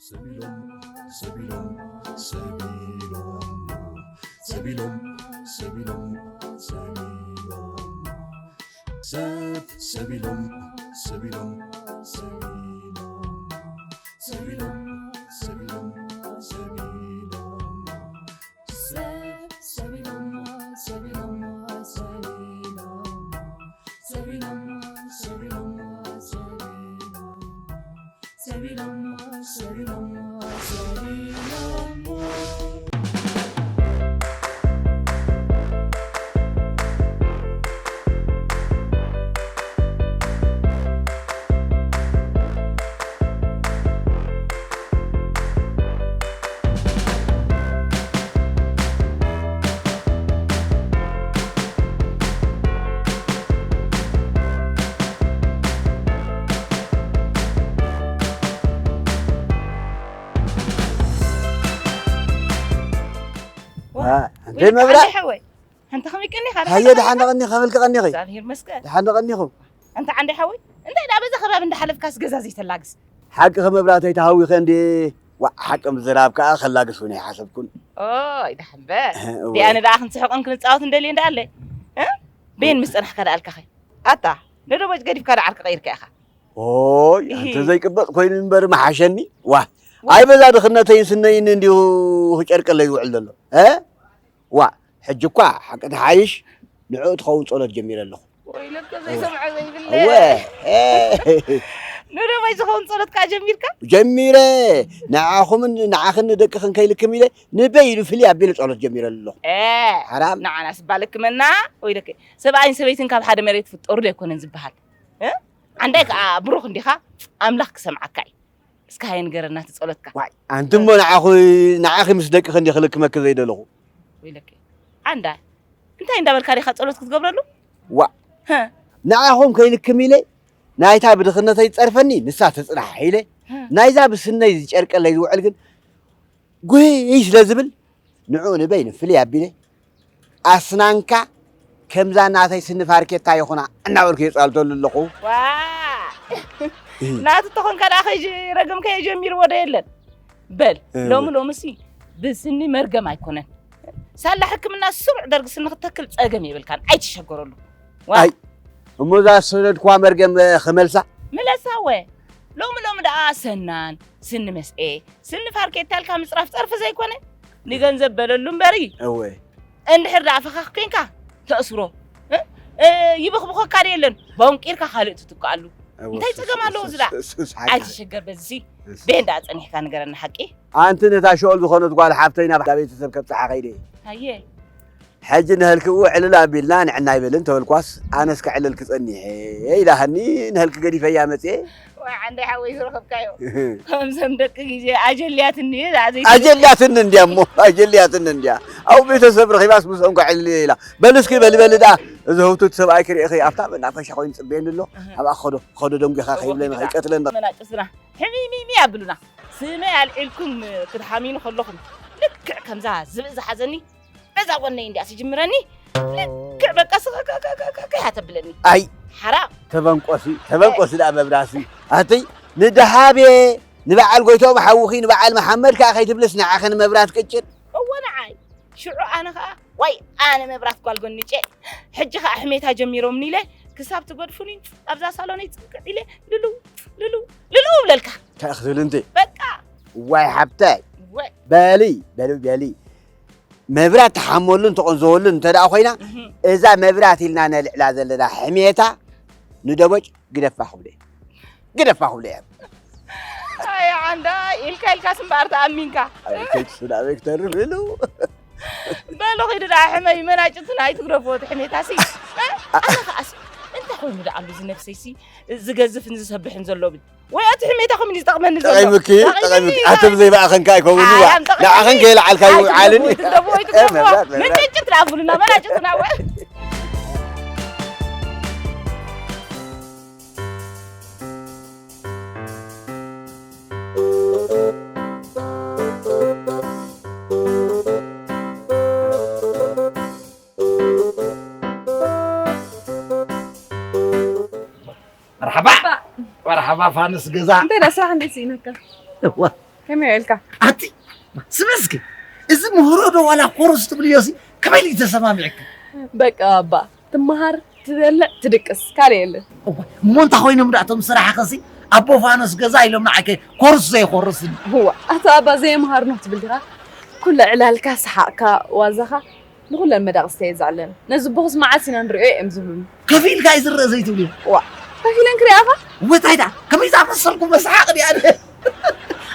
ሰቢሎም ሰቢሎም ሰቢሎም ሰቢሎም ሰቢሎም ሰቢሎም ሰብ ሰቢሎም ሰቢሎም ሰቢሎም ሰቢሎም ሰቢሎም ሰቢሎም ሰብ ሰቢሎም ሰቢሎም ሰቢሎም ሰቢሎም ሰቢሎም ሰቢሎም ሰቢሎም ሰቢሎም ሰቢሎም ዋ፣ ኣንተ ወይ መብራት። ሓንቲ ሓወይ፣ ሓንቲ ከመይ ቀኒኻ? ሃየ፣ ደሓን ደቐኒ፣ ከመልክ ቀኒኺ? እግዚኣብሔር ይመስገን። ደሓን ደቐኒኹም? ኣንታ ዓንዲ ሓወይ፣ እንታይ ደኣ በዛ ከባቢ እንዳሓለፍካስ ገዛ ዘይተላግስ? ሓቂ ከመብራተይ ተሃዊኸ እንዴ? ዋዕ፣ ሓቂ ምዝራብ ከኣ ከላግስ እውን ኣይሓሰብኩን። ኦይ፣ ደሓን በል። እወ። ዲኣነ ደኣ ክንስሕቕን ክንጻወትን ደልየ እንዳ ኣለ። እ? ቤን ምስ ጸናሕካ ደኣ ኣልካኸ? ኣታ፣ ነደቦጭ ገዲፍካ ደኣ ዓርኪ ቀይርካ ኢኻ። ኦይ፣ ኣንተ ዘይቅበጽ ኮይኑ እምበር መሓሸኒ። ዋ፣ ኣይ በዛ ድኽነተይን ስነይን እንዲሁ ክጨርቀለይ ይውዕል ዘሎ። እ? ዋ፣ ሕጂ እኳ ሓቂ ትሓይሽ ንዕኡ ትኸውን ጸሎት ጀሚረ ኣለኹ። ወይለከ ዘይሰምዖ ዘይብለ። እወ፣ እ። ንደቦይ ዝኸውን ጸሎት ከኣ ጀሚርካ? ጀሚረ። ንዓኹምን ንዓኽን ንደቅኽን ከይልክም ኢለ ንበይኑ ፍልይ ኣቢለ ጸሎት ጀሚረ ኣለኹ። እ፣ ሓራም። ንዓናስ እባ ልክመና ወይለከ። ሰብኣይን ሰበይትን ካብ ሓደ መሬት ፍጠሩ ዶ ኣይኮነን ዝበሃል? እ? ዓንዳይ ከኣ ብሩኽ እንዲኻ፣ ኣምላኽ ክሰምዓካ እዩ። እስከ ሃየ ንገረና እቲ ጸሎትካ። ዋይ፣ ኣንቲ እሞ ንዓኹ-፣ ንዓኺ ምስ ደቅኺ እንዲ ክልክመኪ ዘይደለኹ። ወይለከ። ዓንዳ፣ እንታይ እንዳበልካ ዲኻ ጸሎት ክትገብረሉ? ዋእ። ሀ። ንዓኹም ከይልክም ኢለ፣ ናይታ ብድኽነተይ ዝጸርፈኒ ንሳ ትጽናሕ ኢለ፣ ሀ። ናይዛ ብስነይ ዝጨርቀለይ ዝውዕል ግን ጉህይ ስለ ዝብል፣ ንዕኡ ንበይኑ ፍልይ ኣቢለ፣ ኣስናንካ ከምዛ ናተይ ስኒ ፋርኬታ ይኹና እናበልኩ የጻልተሉ ኣለኹ። ዋ! እህ። ናቱ ተኾንካ ደኣ ከይረገምካዮ ጀሚርዎ ዶ የለን? በል፣ እህ። ሎሚ ሎምሲ ብስኒ መርገም ኣይኮነን። ሳላ ሕክምና ስሩዕ ደርጊ ስኒ ክትተክል ጸገም የብልካን፣ ኣይትሸገረሉ። ዋ! ኣይ፣ እሞ እዛ ዝሰደድክዋ መርገም፣ እ፣ ክመልሳ? ምለሳ ወ። ሎሚ ሎሚ ደኣ ሰናን፣ ስኒ መስኤ፣ ስኒ ፋርኬታ ኢልካ ምጽራፍ ጸርፊ ዘይኮነ? ንገንዘብ በለሉ እምበሪ። እወ። እንድሕር ደኣ ፈኻኽ ኮንካ፣ ተእስሮ። እ? እ፣ ይብኽብኸካ ዶ የለን? ቦንቂርካ ካልእ ትትክኣሉ። እወ፣ እንታይ እሱስ፣ ጸገም ኣለዎ እሱስ፣ እዚ ደኣ? እሱስ ሓቂ። ኣይትሸገር በዚሲ። እሱስ። ቤን ደኣ ጸኒሕካ ንገረኒ ሓቂ። ኣንቲ ነታ ሸኦል ዝኾነት ጓል ሓብተይ ናብ ቤተሰብ ከብጽሓ ከይደ። ኣየ። ሕጂ ንህልክኡ ዕልል ኣቢልና ንዕና ኣይበልን ተበልኳስ፣ ኣነስ ከዕልል ክጸኒሐ ኢላሃኒ ንህልክ ገዲፈያ መጽየ። ወይ ዓንደይ ሓወይ ዝረኸብካዮ። ከምዞም ደቂ ግዜ ኣጀልያትኒ እየ፣ እዛ ዘይቲ ኣጀልያትኒ እንድያ እሞ፣ ኣጀልያትኒ እንድያ። ኣብ ቤተሰብ ረኺባስ ምስኦም ከዕልል እየ ኢላ። በል እስኪ በሊ በሊ ደኣ፣ እዚ ህውቱት ሰብኣይ ክርእኺ ኣብታ መናፈሻ ኮይኑ ጽበየኒ ኣሎ። እህ። ኣብኣ ክኸዶ፣ ክኸዶ ደንጒኻ ከይብለኒ፣ ከይቀትለኒ። መናጭስና ሕሚሚሚ ኣብሉና። ስመይ ኣልዒልኩም ክትሓሚኑ ከለኹም፣ ልክዕ ከምዛ ዝብኢ ዝሓዘኒ፣ በዛ ጎነይ እንድያ ትጅምረኒ። ልክዕ በቃ ስቕቅቅቅቅቅ እያ ተብለኒ። ኣይ፣ ሓራም። ተበንቆሲ፣ ተበንቆሲ ደኣ መብራሲ። ኣትይ፣ ንደሃቤ፣ ንበዓል ጎይትኦም ሓውኺ፣ ንበዓል መሓመድ ከኣ ከይትብልስ ንዓኺ ንመብራት ቅጭን። እወ ንዓይ። ሽዑ ኣነ ከኣ፣ ዋይ፣ ኣነ መብራት ጓል ጎንጨ። ሕጂ ከኣ ሕሜታ ጀሚሮምኒ ኢለ፣ ክሳብ ትገድፉኒ፣ ኣብዛ ሳሎነይ ጽንቅዕ ኢለ፣ ልልው፣ ልልው፣ ልልው እብለልካ። እንታይ ክትብል እንተ? በቃ። ዋይ ሓብታይ። ወይ። በሊ፣ በሊ፣ በሊ። መብራት ትሓመሉን ትቕንዘወሉን እንተ ደኣ ኮይና፣ እህ። እዛ መብራት ኢልና ነልዕላ ዘለና ሕሜታ ንደቦጭ ግደፋ ክብሎ እየ። ግደፋ ክብሎ እየ። ኣይ ዓንዳ፣ ኢልካ ኢልካስ እምበኣር ተኣሚንካ። ኣይ፣ ከይትስዳበይ ክተርፍ ኢሉ። በሉ ኺዱ ደኣ ሕመይ መናጭትና ኣይትግረፍዎ እቲ ሕሜታሲ። እ? ኣነ ኸኣሲ፣ እንታይ ኮይኑ ደኣ ኣሎ እዚ ነብሰይሲ ዝገዝፍን ዝሰብሕን ዘሎ ብል? ወይ እቲ ሕሜታ ከምን እዩ ዝጠቕመኒ ዘሎ? ጠቒምኪ፣ ጠቒምኒ ጠቒምኪ። እዩ። ኣቲ ብዘይ ብኣኸንካ ኣይከውንኒ ዋ። ኣያም ጠቒምኒ። ንኣኸን ከየልዓልካ ኣይትግደፍዎ፣ ይውዓልኒ። ኣይትግደፍዎ፣ ኣይትግደፍዎ። መናጭትና ኣብሉና፣ መናጭትና ወ። መርሓባ። መርሓባ ፋንስ ገዛ። እንታይ ደኣ ስራሕ እንዴት ስኢነካ? እዋ፣ ከመይ ውዒልካ? ኣቲ ስምዕስኪ፣ እዚ ምህሮ ዶ ዋላ ኮርስ ትብልዮሲ? ከመይ ኢሉ ተሰማሚዕኪ? በቃ ባባ፣ ትመሃር፣ ትበልዕ፣ ትድቅስ፣ ካልእ የለን። እሞ እንታይ ኮይኖም ዳ እቶም ስራሕ ከሲ ኣቦ ፋኖስ ገዛ ኢሎም ንዓከ ኮርስ ዘይኮርስን። እዋ ኣቶ ኣባ ዘየምሃርኖ ትብል ዲኻ? ኩሉ ዕላልካ፣ ሰሓቕካ፣ ዋዛኻ ንኹለን መዳቕስተ እየ ዘዕለን። ነዚ ቦኽስ መዓስ ኢና ንሪኦ እዮም ዝብሉኒ። ከፊልካ እዩ ዝረአ ዘይትብልዮ። ዋ ከፊለን ክሪኣኻ? ወታይ ዳ ከመይ ዝኣመሰልኩ መስሓቕ ድያ።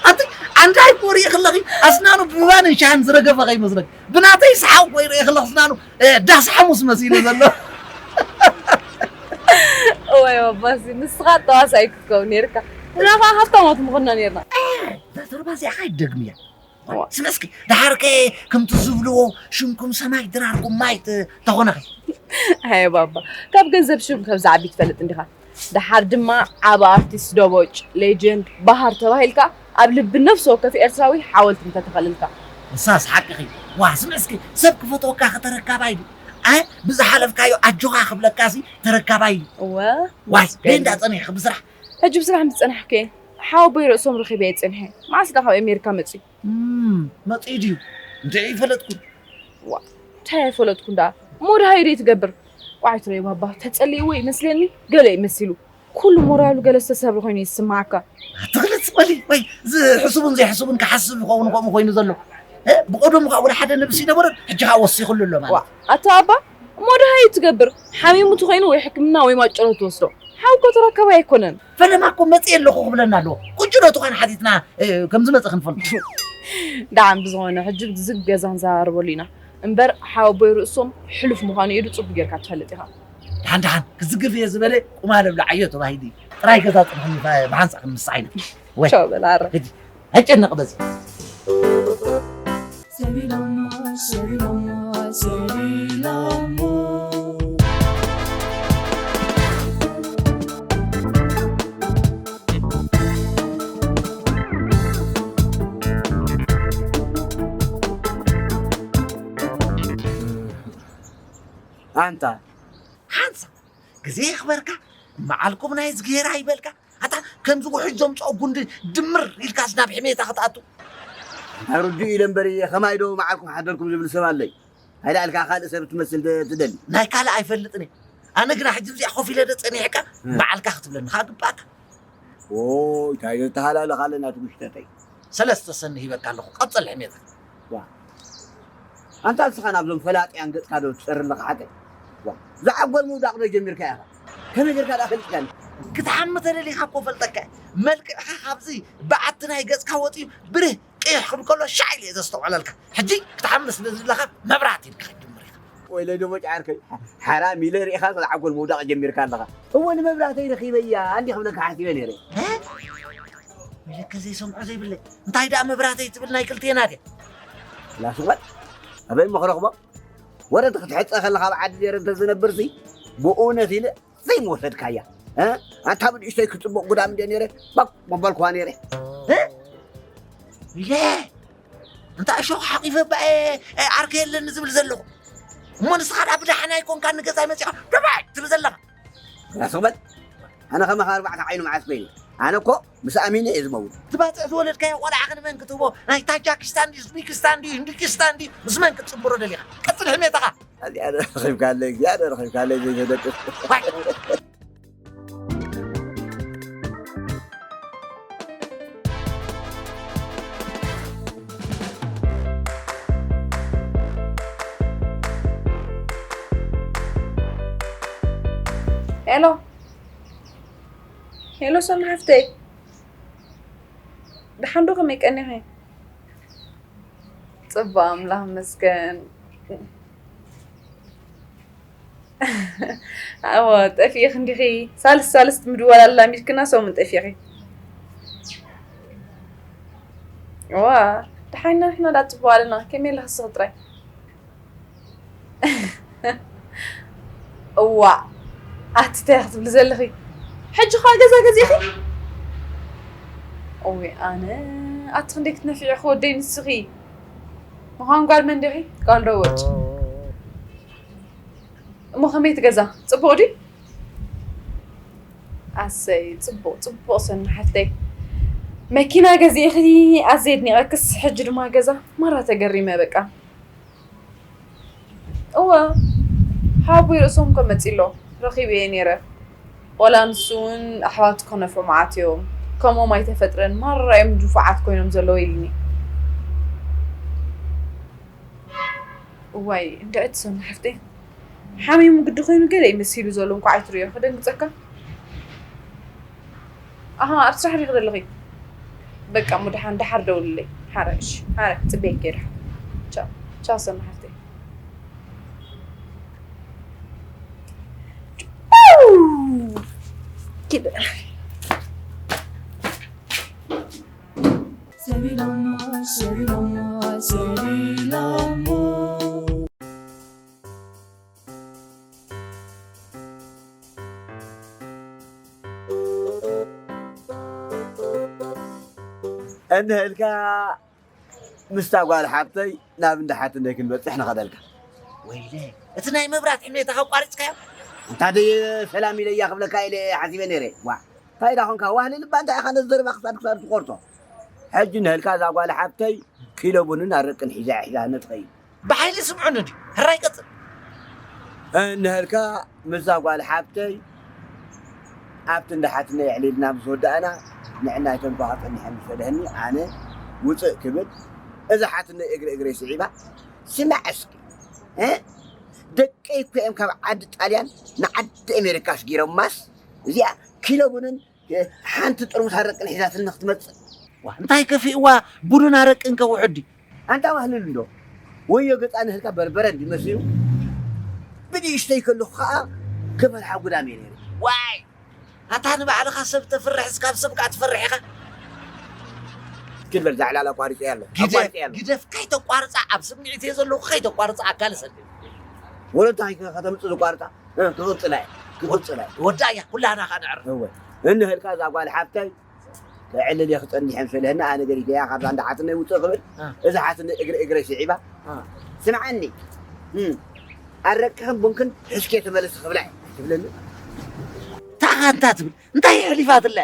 ኣቲ ዓንዳይ እኮ ሪኢ ከለኺ ኣስናኑ ብባንን ሻህን ዝረገፈ ከይመስለክ። ብናተይ ሰሓቕ እኮ ይርኢ ከለኽ ኣስናኑ ዳስ ሓሙስ መሲሉ ዘሎ። እወይ ባባሲ ንስኻ ተዋሳኣይ ክትከውን ነይርካ። ንሕና ከዓ ሃብታማት ምኾንና ነይርና። እዛ ተርባ እዚኣ ከዓ ይደግምያ። ስለ እስኪ ደሓርከ ከምቲ ዝብልዎ ሽምኩም ሰማይ ድራርኩም ማይ ተኾነኸ። ኣየ ባባ ካብ ገንዘብ ሽም ከም ዝዓቢ ትፈልጥ እንዲኻ። ደሓር ድማ ዓቢ ኣርቲስት ደቦጭ ሌጀንድ ባህር ተባሂልካ ኣብ ልቢ ነፍሲ ወከፍ ኤርትራዊ ሓወልቲ እንተተኸልልካ። ንሳስ ሓቅኺ። ዋ ስምዕስኪ ሰብ ክፈትወካ ከተረካባይ ድዩ? ኣይ ብዝሓለፍካዮ ኣጆኻ ክብለካሲ ተረካባይ ድዩ? እወ ዋይ ደይ እንዳጸኒሕኺ ብስራሕ ሕጂ ብስራሕ ምስ ጸናሕኩ እየ። ሓወቦይ ርእሶም ረኺበ እየ ጸኒሐ። መዓስ ደኣ ካብ ኣሜሪካ መጺኡ? እም፣ መጺኡ ድዩ? እንታይ ኣይፈለጥኩን። ዋ፣ እንታይ ኣይፈለጥኩን ደኣ? እሞ ደሃዩ ደይ ትገብር? ቋዒት ረይ ባባ፣ ተጸሊእዎ ይመስለኒ፣ ገለ ይመሲሉ። ኩሉ ሞራሉ ገለ ዝተሰብረ ኮይኑ ይስማዓካ። ኣትኽልት በሊ ወይ ዝሕሱብን ዘይሕሱብን ክሓስብ ይኸውን ከምኡ ኮይኑ ዘሎ። እ፣ ብቐደሙ ከዓ ወላ ሓደ ነብሲ ይነበረን ሕጂ ከዓ ወሲኹሉ ኣሎ ማለት። ዋ፣ ኣቶ ኣባ፣ እሞ ደሃዩ ትገብር? ሓሚሙ ትኾይኑ ወይ ሕክምና ወይ ማጨሎ ትወስዶ። ሓውኮ ተረካባይ ኣይኮነን። ፈለማ እኮ መፅየ ኣለኹ ክብለና ኣለዎ። ቁጭ ዶ ትኾን ሓቲትና እ፣ ከም ዝመፀ ክንፈልጦ። ደሓን ብዝኾነ ሕጂ ዝግ ገዛ ንዘራረበሉ ኢና እምበር ሓወቦይ ርእሶም ሕሉፍ ምዃኑ ኢዱ ፅቡቅ ጌርካ ትፈልጥ ኢኻ። ደሓን ደሓን ክዝግፍ እየ ዝበለ ቁማል ኣብልዓዮ ተባሂሉ እዩ። ጥራይ ገዛ ፅንሕኒ ብሓንሳእ ክንምስዓ ኢና። ወይ ቻው በል ኣረ። ሕጂ ኣይጨነቕ በዚ። ኣንታ ሓንሳ ግዜ የኽበርካ መዓልኩም ናይ ዝግሄራ ይበልካ ኣታ ከምዚ ውሕጅ ዘምፅኦ ጉንዲ ድምር ኢልካስ ናብ ሕሜታ ክትኣቱ እንታይ ርዱእ ኢለ እምበር እየ ከማይ ዶ መዓልኩም ሓደርኩም ዝብል ሰብ ኣለይ ኣይዳ ኢልካ ካልእ ሰብ ትመስል ትደሊ ናይ ካልእ ኣይፈልጥን እየ ኣነ ግና ሕጂ እዚኣ ኮፍ ኢለ ዶ ፀኒሕካ መዓልካ ክትብለኒ ከዓ ግባእካ ኦይ ታይ ዘተሃላለኻ ኣለና ትጉሽተተይ ሰለስተ ሰኒ ሂበካ ኣለኹ ቀፅል ሕሜታ ኣንታ ንስኻ ናብዞም ፈላጥያን ገፅካ ዶ ትፀሪ ኣለኻ ሓቀይ? ዋ፣ ዝዓጎል ምውዳቕ ዶ ጀሚርካ ኢኻ? ከመይ ጌርካ ደኣ ፈሊጥካኒ? ክትሓሚ ተደሊኻ እኮ ፈልጠካ እየ። መልክዕኻ ካብዚ በዓቲ ናይ ገፅካ ወፂኡ ብርህ ቅይሕ ክብል ከሎ ሻዕ ኢለ እየ ዘስተውዕለልካ። ሕጂ ክትሓሚ ስለ ዝደለኻ መብራህቲ ኢልካ ክትጅምር ኢኻ። ወይለይ ዶ መጭዓርከይ፣ ሓራም ኢለ ርኢኻ ዝዓጎል ምውዳቕ ጀሚርካ ኣለኻ። እወ ንመብራህተይ ረኺበያ እንዲ ክብለካ ሓሲበ ነይረ። መለከ ዘይሰምዖ ዘይብለይ እንታይ ደኣ መብራህተይ ትብል ናይ ክልቴና ድያ ላስወጥ ኣበይ እሞ ክረኽቦ ወረ ክትሕፀ ከለካ ኣብ ዓዲ ነይረ እንተዝነብርሲ ብእውነት ኢለ ዘይምወሰድካያ ኣንታ ብንእሽተይ ክፅቡቅ ጉዳም እንደ ነይረ ባክ መበልኩዋ ነይረ ኢለ እንታ እሾክ ሓቂፈ ባኤ ዓርከ የለኒ ዝብል ዘለኹ እሞ ንስኻ ዳ ብዳሕና ይኮንካ ንገዛይ መፂኻ ደባይ ትብል ዘለኻ ራስቕ በል ኣነ ከማኻ ኣርባዕተ ዓይኑ መዓስ ኮይነ ኣነ እኮ ምስ ኣሚነ እየ ዝመውት ትባፅዕ ዝወለድካዮ ቆልዓ ክንመን ክትህቦ ናይ ታጃኪስታን ድዩ ዝቢክስታን ድዩ ህንዱኪስታን ድዩ ምስ መን ክትፅምብሮ ደሊኻ ቀፅል ሕሜታኻ እዚኣ ዶ ረኺብካለይ እዚኣ ዶ ረኺብካለይ ዘይተደቅስ ሄሎ ሄሎ ሰኑ ሓፍተይ ደሓን ዶ ከመይ ቀኒኺ? ፅቡቅ ኣምላኽ ይመስገን። ኣዎ ጠፊእኺ እንዲኺ ሳልስ ሳልስት ምድዋል ኣላሚድክና ሰሙን ጠፊእኺ። እዋ ደሓና ንሕና ዳ ፅቡቅ ኣለና ከመይ ኣለኺ ንስኺ ጥራይ? እዋእ ኣቲ ታይ ክትብሊ ዘለኺ ሕጂ ኸኣ ገዛ ገዚእኺ እውይ ኣነ ኣቲ ክንደይ ክትነፊዒ ክወደይ ንስኺ ምዃን ጓል መን ዲኺ ጓል ዶ ወጭ እሞ ከመይ እቲ ገዛ ጽቡቕ ድዩ ኣሰይ ጽቡቕ ጽቡቕ ሰኒ ሓፍተይ መኪና ገዚእኺ ኣዘይ ኣድኒቐክስ፣ ሕጂ ድማ ገዛ። ማራ ተገሪመ በቃ። እወ፣ ሓወቦይ ርእሶም እኮ መጺኡ ኣሎ፣ ረኺበዮ ነይረ። ዋላ ንሱ እውን ኣሕዋት እኮ ነፎ መዓት እዮም፣ ከምኦም ኣይተፈጥረን፣ ማራ እዮም ድፉዓት ኮይኖም ዘለዉ ኢሉኒ። እዋይ እንድዒ ትሰምዕ ሓፍተይ፣ ሓሚሙ ግዲ ኮይኑ ገለ እዩ መሲሉ ዘሎ፣ እንኳዕ ኣይትርእዮ፣ ከደንግጸካ። ኣሃ፣ ኣብ ስራሕ ዲኺ ዘለኺ? በቃ እሞ ደሓን፣ ደሓር ደውልለይ። ሓረ፣ እሺ፣ ሓረ፣ ክጽበየኪ እየ ደሓር። ቻው፣ ቻው ሰኑ ሓፍተይ። ኪድ። ሰቢሎሞ፣ ሰቢሎሞ፣ ሰቢሎሞ። እንህልካ ምስታ ጓል ሓብተይ ናብ እንዳ ሓትነይ ክንበጽሕ ንኸደልካ። ወይለ፣ እቲ ናይ መብራት ሕሜታ ኣቋሪጽካዮ? እንታ ደየ ሰላም ኢለያ ክብለካ ኢለ ሓሲበ ነይረ። ዋ፣ እንታይ ዳ ኾንካ? ዋህሊ ልባ እንታይ ኢኻ ነዚ ዘረባ ክሳድ ክሳድ ትቖርጾ? ሕጂ እንህልካ እዛ ጓል ሓብተይ ኪሎ ቡንን ኣረቅን ሒዛ ሒዛ ነትኸይድ። ብሓይሊ ስምዑኒ ድዩ? ሕራይ ቀጽል። እንህልካ ምስዛ ጓል ሓብተይ ኣብቲ እንዳ ሓትነይ ኣዕሊልና ምስ ወዳእና፣ ንዕናይ ተንኮኻ ጸኒሐ ምስ በደህኒ፣ ኣነ ውጽእ ክብል፣ እዛ ሓትነይ እግሪ እግረይ ስዒባ፣ ስማዕ እስኪ፣ እ? ደቀይ እኮ እዮም ካብ ዓዲ ጣልያን ንዓዲ ኣሜሪካ ኣስጊሮማስ፣ እዚኣ ኪሎ ቡንን ሓንቲ ጥርሙዝ ኣረቅን ሒዛትኒ ክትመጽእ። ዋ፣ እንታይ ከፊእዋ? ቡንን ኣረቅን ከ ውሑድ ድዩ? ኣንታ ዋህልል እንዶ፣ ወዮ ገጻ ንህልካ በርበረ እንዲ መሲሉ፣ ብንእሽተይ ከለኹ ኸኣ ክበልሓ ጉዳም እየ ነይረ። ዋይ! ኣታ ንባዕልኻ ሰብ ተፍርሕስ ካብ ሰብ ከኣ ትፈርሕ ኢኻ። እስኪ በል፣ እዛ ዕላል ኣቋሪጸያ ኣለኹ። ግደፍ፣ ኣቋሪጸያ ኣለኹ። ግደፍ፣ ከይተቋርጻ ኣብ ስምዒት እየ ዘለኹ፣ ከይተቋርጻ ኣካል ሰድ። ወለንታ ከ-፣ ከተምጽእ ዝቋርጻ? እ፣ ክቕጽላ እየ፣ ክቕጽላ እየ። ወዳእያ፣ ኩላህና ከኣ ንዕርፍ። እወ። እንህልካ እዛ ጓል ሓብታይ፣ ከዕልል እየ ክጸንሕ እየ ምስ በለህና፣ ኣነ ገዲፈያ፣ ካብዛ እንዳ ሓትነይ ውጽእ ክብል፣ እ። እዛ ሓትነይ እግሪ እግረይ ስዒባ፣ እ። ስምዓኒ፣ እም፣ ኣረቅኽን ቡንክን ሒዝኪ ተመለሲ ክብላ እየ ትብለኒ። እንታይ ትብል? እንታይ ኣሕሊፋትላ?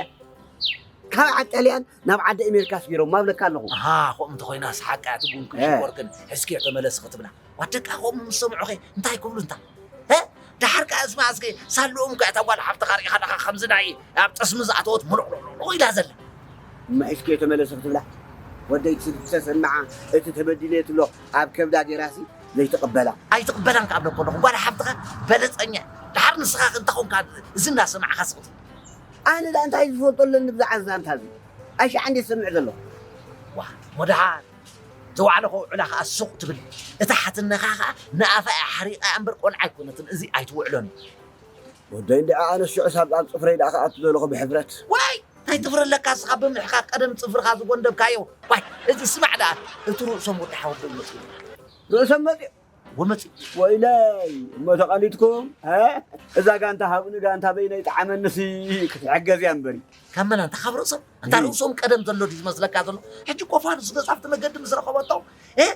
ካብ ዓዲ ጣልያን ናብ ዓዲ ኣሜሪካ ኣስጊሮማ እብለካ ኣለኹ። ኣሃ፣ ከምኡ እንተኾይናስ ሓቃ፣ እቲ ቡንክን እ። ሽኮርክን ሒዝኪ ተመለሲ ክትብላ። ዋደቃ ከምኡ ምስ ሰምዑኸ እንታይ ክብሉ እንታ? እ? ደሓር ከኣ እስማ እስከ ሳልኦም ከ እታ ጓል ሓፍትኻ ርኢኻ ዳኻ ከምዚ ናይ ኣብ ጠስሚ ዝኣተወት ሙሉቕሉቕ ኢላ ዘላ። እማ ሒዝኪ ተመለሲ ክትብላ? ወደይ ትሰምዓ፣ እቲ ተበዲለ ትብሎ ኣብ ከብዳ ጌራሲ ዘይትቕበላ። ኣይትቕበላን ከኣ እብለኮ ኣለኹ። ጓል ሓፍትኻ በለጸኛ። ደሓር ንስኻ ከ እንታይ ኾንካ እዚ እናሰማዕኻ ስቕ ትብል? ኣነ ደኣ እንታይ ዝፈልጦ ኣለኒ ብዛዕባ ዛንታ እዚ? ኣሽዓ እንዴ ዝሰምዕ ዘለኹ? ዋ፣ እሞ ደሓር ዘውዓለኮ ውዕላ ከኣ ሱቕ ትብል። እታ ሓትነኻ ከኣ ንኣፋ እያ ሓሪቓ እምበር ቆልዓ ኣይኮነትን። እዚ ኣይትውዕሎን። ወደይ እንድዒ ኣነ ሽዑ ሳብ ኣብ ጽፍረይ ደኣ ክኣቱ ዘለኹ ብሕፍረት። ዋይ! እንታይ ጽፍሪ ኣለካ እስኻ ብምሕቃቕ ቀደም ጽፍርኻ ዝጎንደብካዮ? ዋይ! እዚ ስማዕ ደኣ፣ እቲ ርእሶም ወዲ ሓወቦይ መጺኡ። ርእሶም መጺኡ? ወመጺኡ። ወይለይ፣ እሞ ተቐሊጥኩም? እ? እዛ ጋንታ ሃቡኒ ጋንታ በይነይ ጠዓመንሲ ክትሕገዝ እያ እምበሪ። ካብ መን ኣንታ ካብ ርእሶም? ኣንታ እም። ርእሶም ቀደም ዘሎ ድዩ ዝመስለካ ዘሎ? ሕጂ እኮ ፋኑስ ገጻፍቲ መገዲ ምስ ረኸበቶ፣ እ?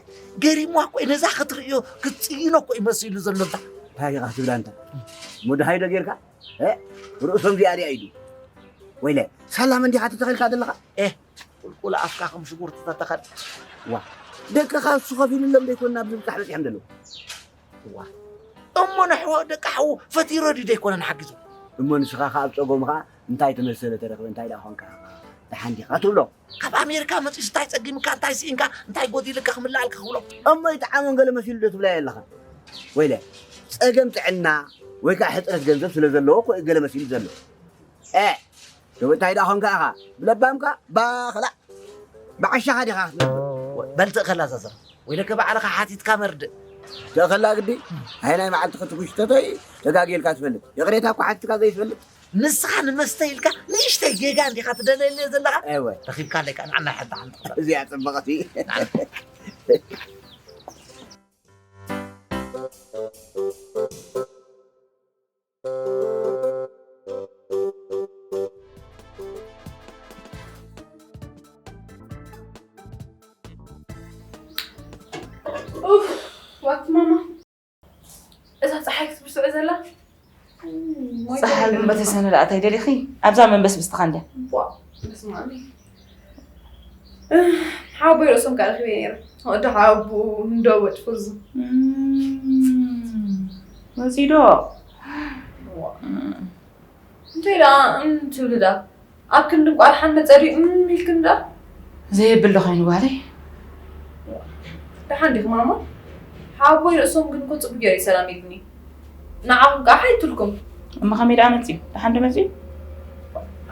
ገሪምዋ እኮ እዩ፣ ነዛ ክትርእዮ፣ ክትጽይኖ እኮ እዩ መሲሉ ዘሎ እንታ። እንታይ ኢኻ ትብል ኣንታ? እሞ ደሃይ ዶ ጌርካ? እ? ርእሶም እዚኣ ድያ ኢዱ? ወይለ፣ ሰላም እንዲኻ ተተኺልካ ዘለኻ? ኤህ፣ ቁልቁል ኣፍካ ከም ሽጉርቲ ተተኸል። ዋ፣ ደቅኻ እሱ ከፊሉሎም ዘይኮን ናብዚ ምብጻሕ በጺሖም ዘለዉ? ዋ፣ እሞ ንሕዎ ደቂ ሓዉ ፈቲሮ ድዩ ዘይኮነ ንሓግዞ? እሞ ንስኻ ኸኣ ኣብ ጸገሙ ኸኣ እንታይ ተመሰለ ተረኽበ፣ እንታይ ደኣ ኾንካ? ደሓን ዲኻ ትብሎ? ካብ ኣሜሪካ መጺኡስ እንታይ ጸጊምካ፣ እንታይ ስኢንካ፣ እንታይ ጎዲልካ ክምልኣልካ ክብሎ? እሞ ይጥዓሞም ገለ መሲሉ ዶ ትብላዮ ኣለኻ? ወይለ፣ ጸገም ጥዕና ወይ ከኣ ሕጽረት ገንዘብ ስለ ዘለዎ እኮ እዩ ገለ መሲሉ ዘሎ። ኤ፣ ደው እንታይ ደኣ ኾንካ ኢኻ? ብለባምካ ባኽላ። ብዓሻኻ ዲኻ ክትነብር? በል ትእኸላ ዛዘር። ወይለከ ባዕልኻ ሓቲትካ መርድእ። ትእኸላ ግዲ? ኣየናይ መዓልቲ ክትጉሽተተይ ተጋግየልካ ትፈልጥ? ይቕሬታ እኮ ሓቲትካ ዘይትፈልጥ? ንስኻ ንመስተ ኢልካ ንእሽተይ ጌጋ እንዲኻ ትደለየለይ ዘለኻ? እወ። ረኺብካለይ ከኣ ንዓና ሓንቲ ሓንቲ ክሳብ። እዚኣ ጽብቕቲ። ኡፍ፣ ዋት ማማ። እዛ ጸሓይ ክትብስዑ ዘላ? ጸሓይ ግን በተሰነ ደኣ እንታይ ደሊኺ? ኣብዛ መንበስብስትኻ እንድያ። ቧ፣ በስመ ኣብ። ሓወቦይ ርእሶም ከኣ ረኺበ ነይረ። ወዲ ሓወቦ እንዶ ወጭ ፍርዙ። መጺዶ እንታይ ደኣ እንትብል ደኣ ኣብ ክንዲ እንቋልሓን መጸሪ እም ኢልክን ደኣ ዘየብል ዶ ኮይኑ ጓለይ? ደሓን ዲኹም ማማ? ሓወቦይ ርእሶም ግን እኮ ጽቡቅ ገይሩ እዩ ሰላም ኢሉኒ። ንዓኹም ከኣ ሓይትልኩም። እሞ ከመይ ደኣ መጺኡ? ደሓን ዶ መጺኡ?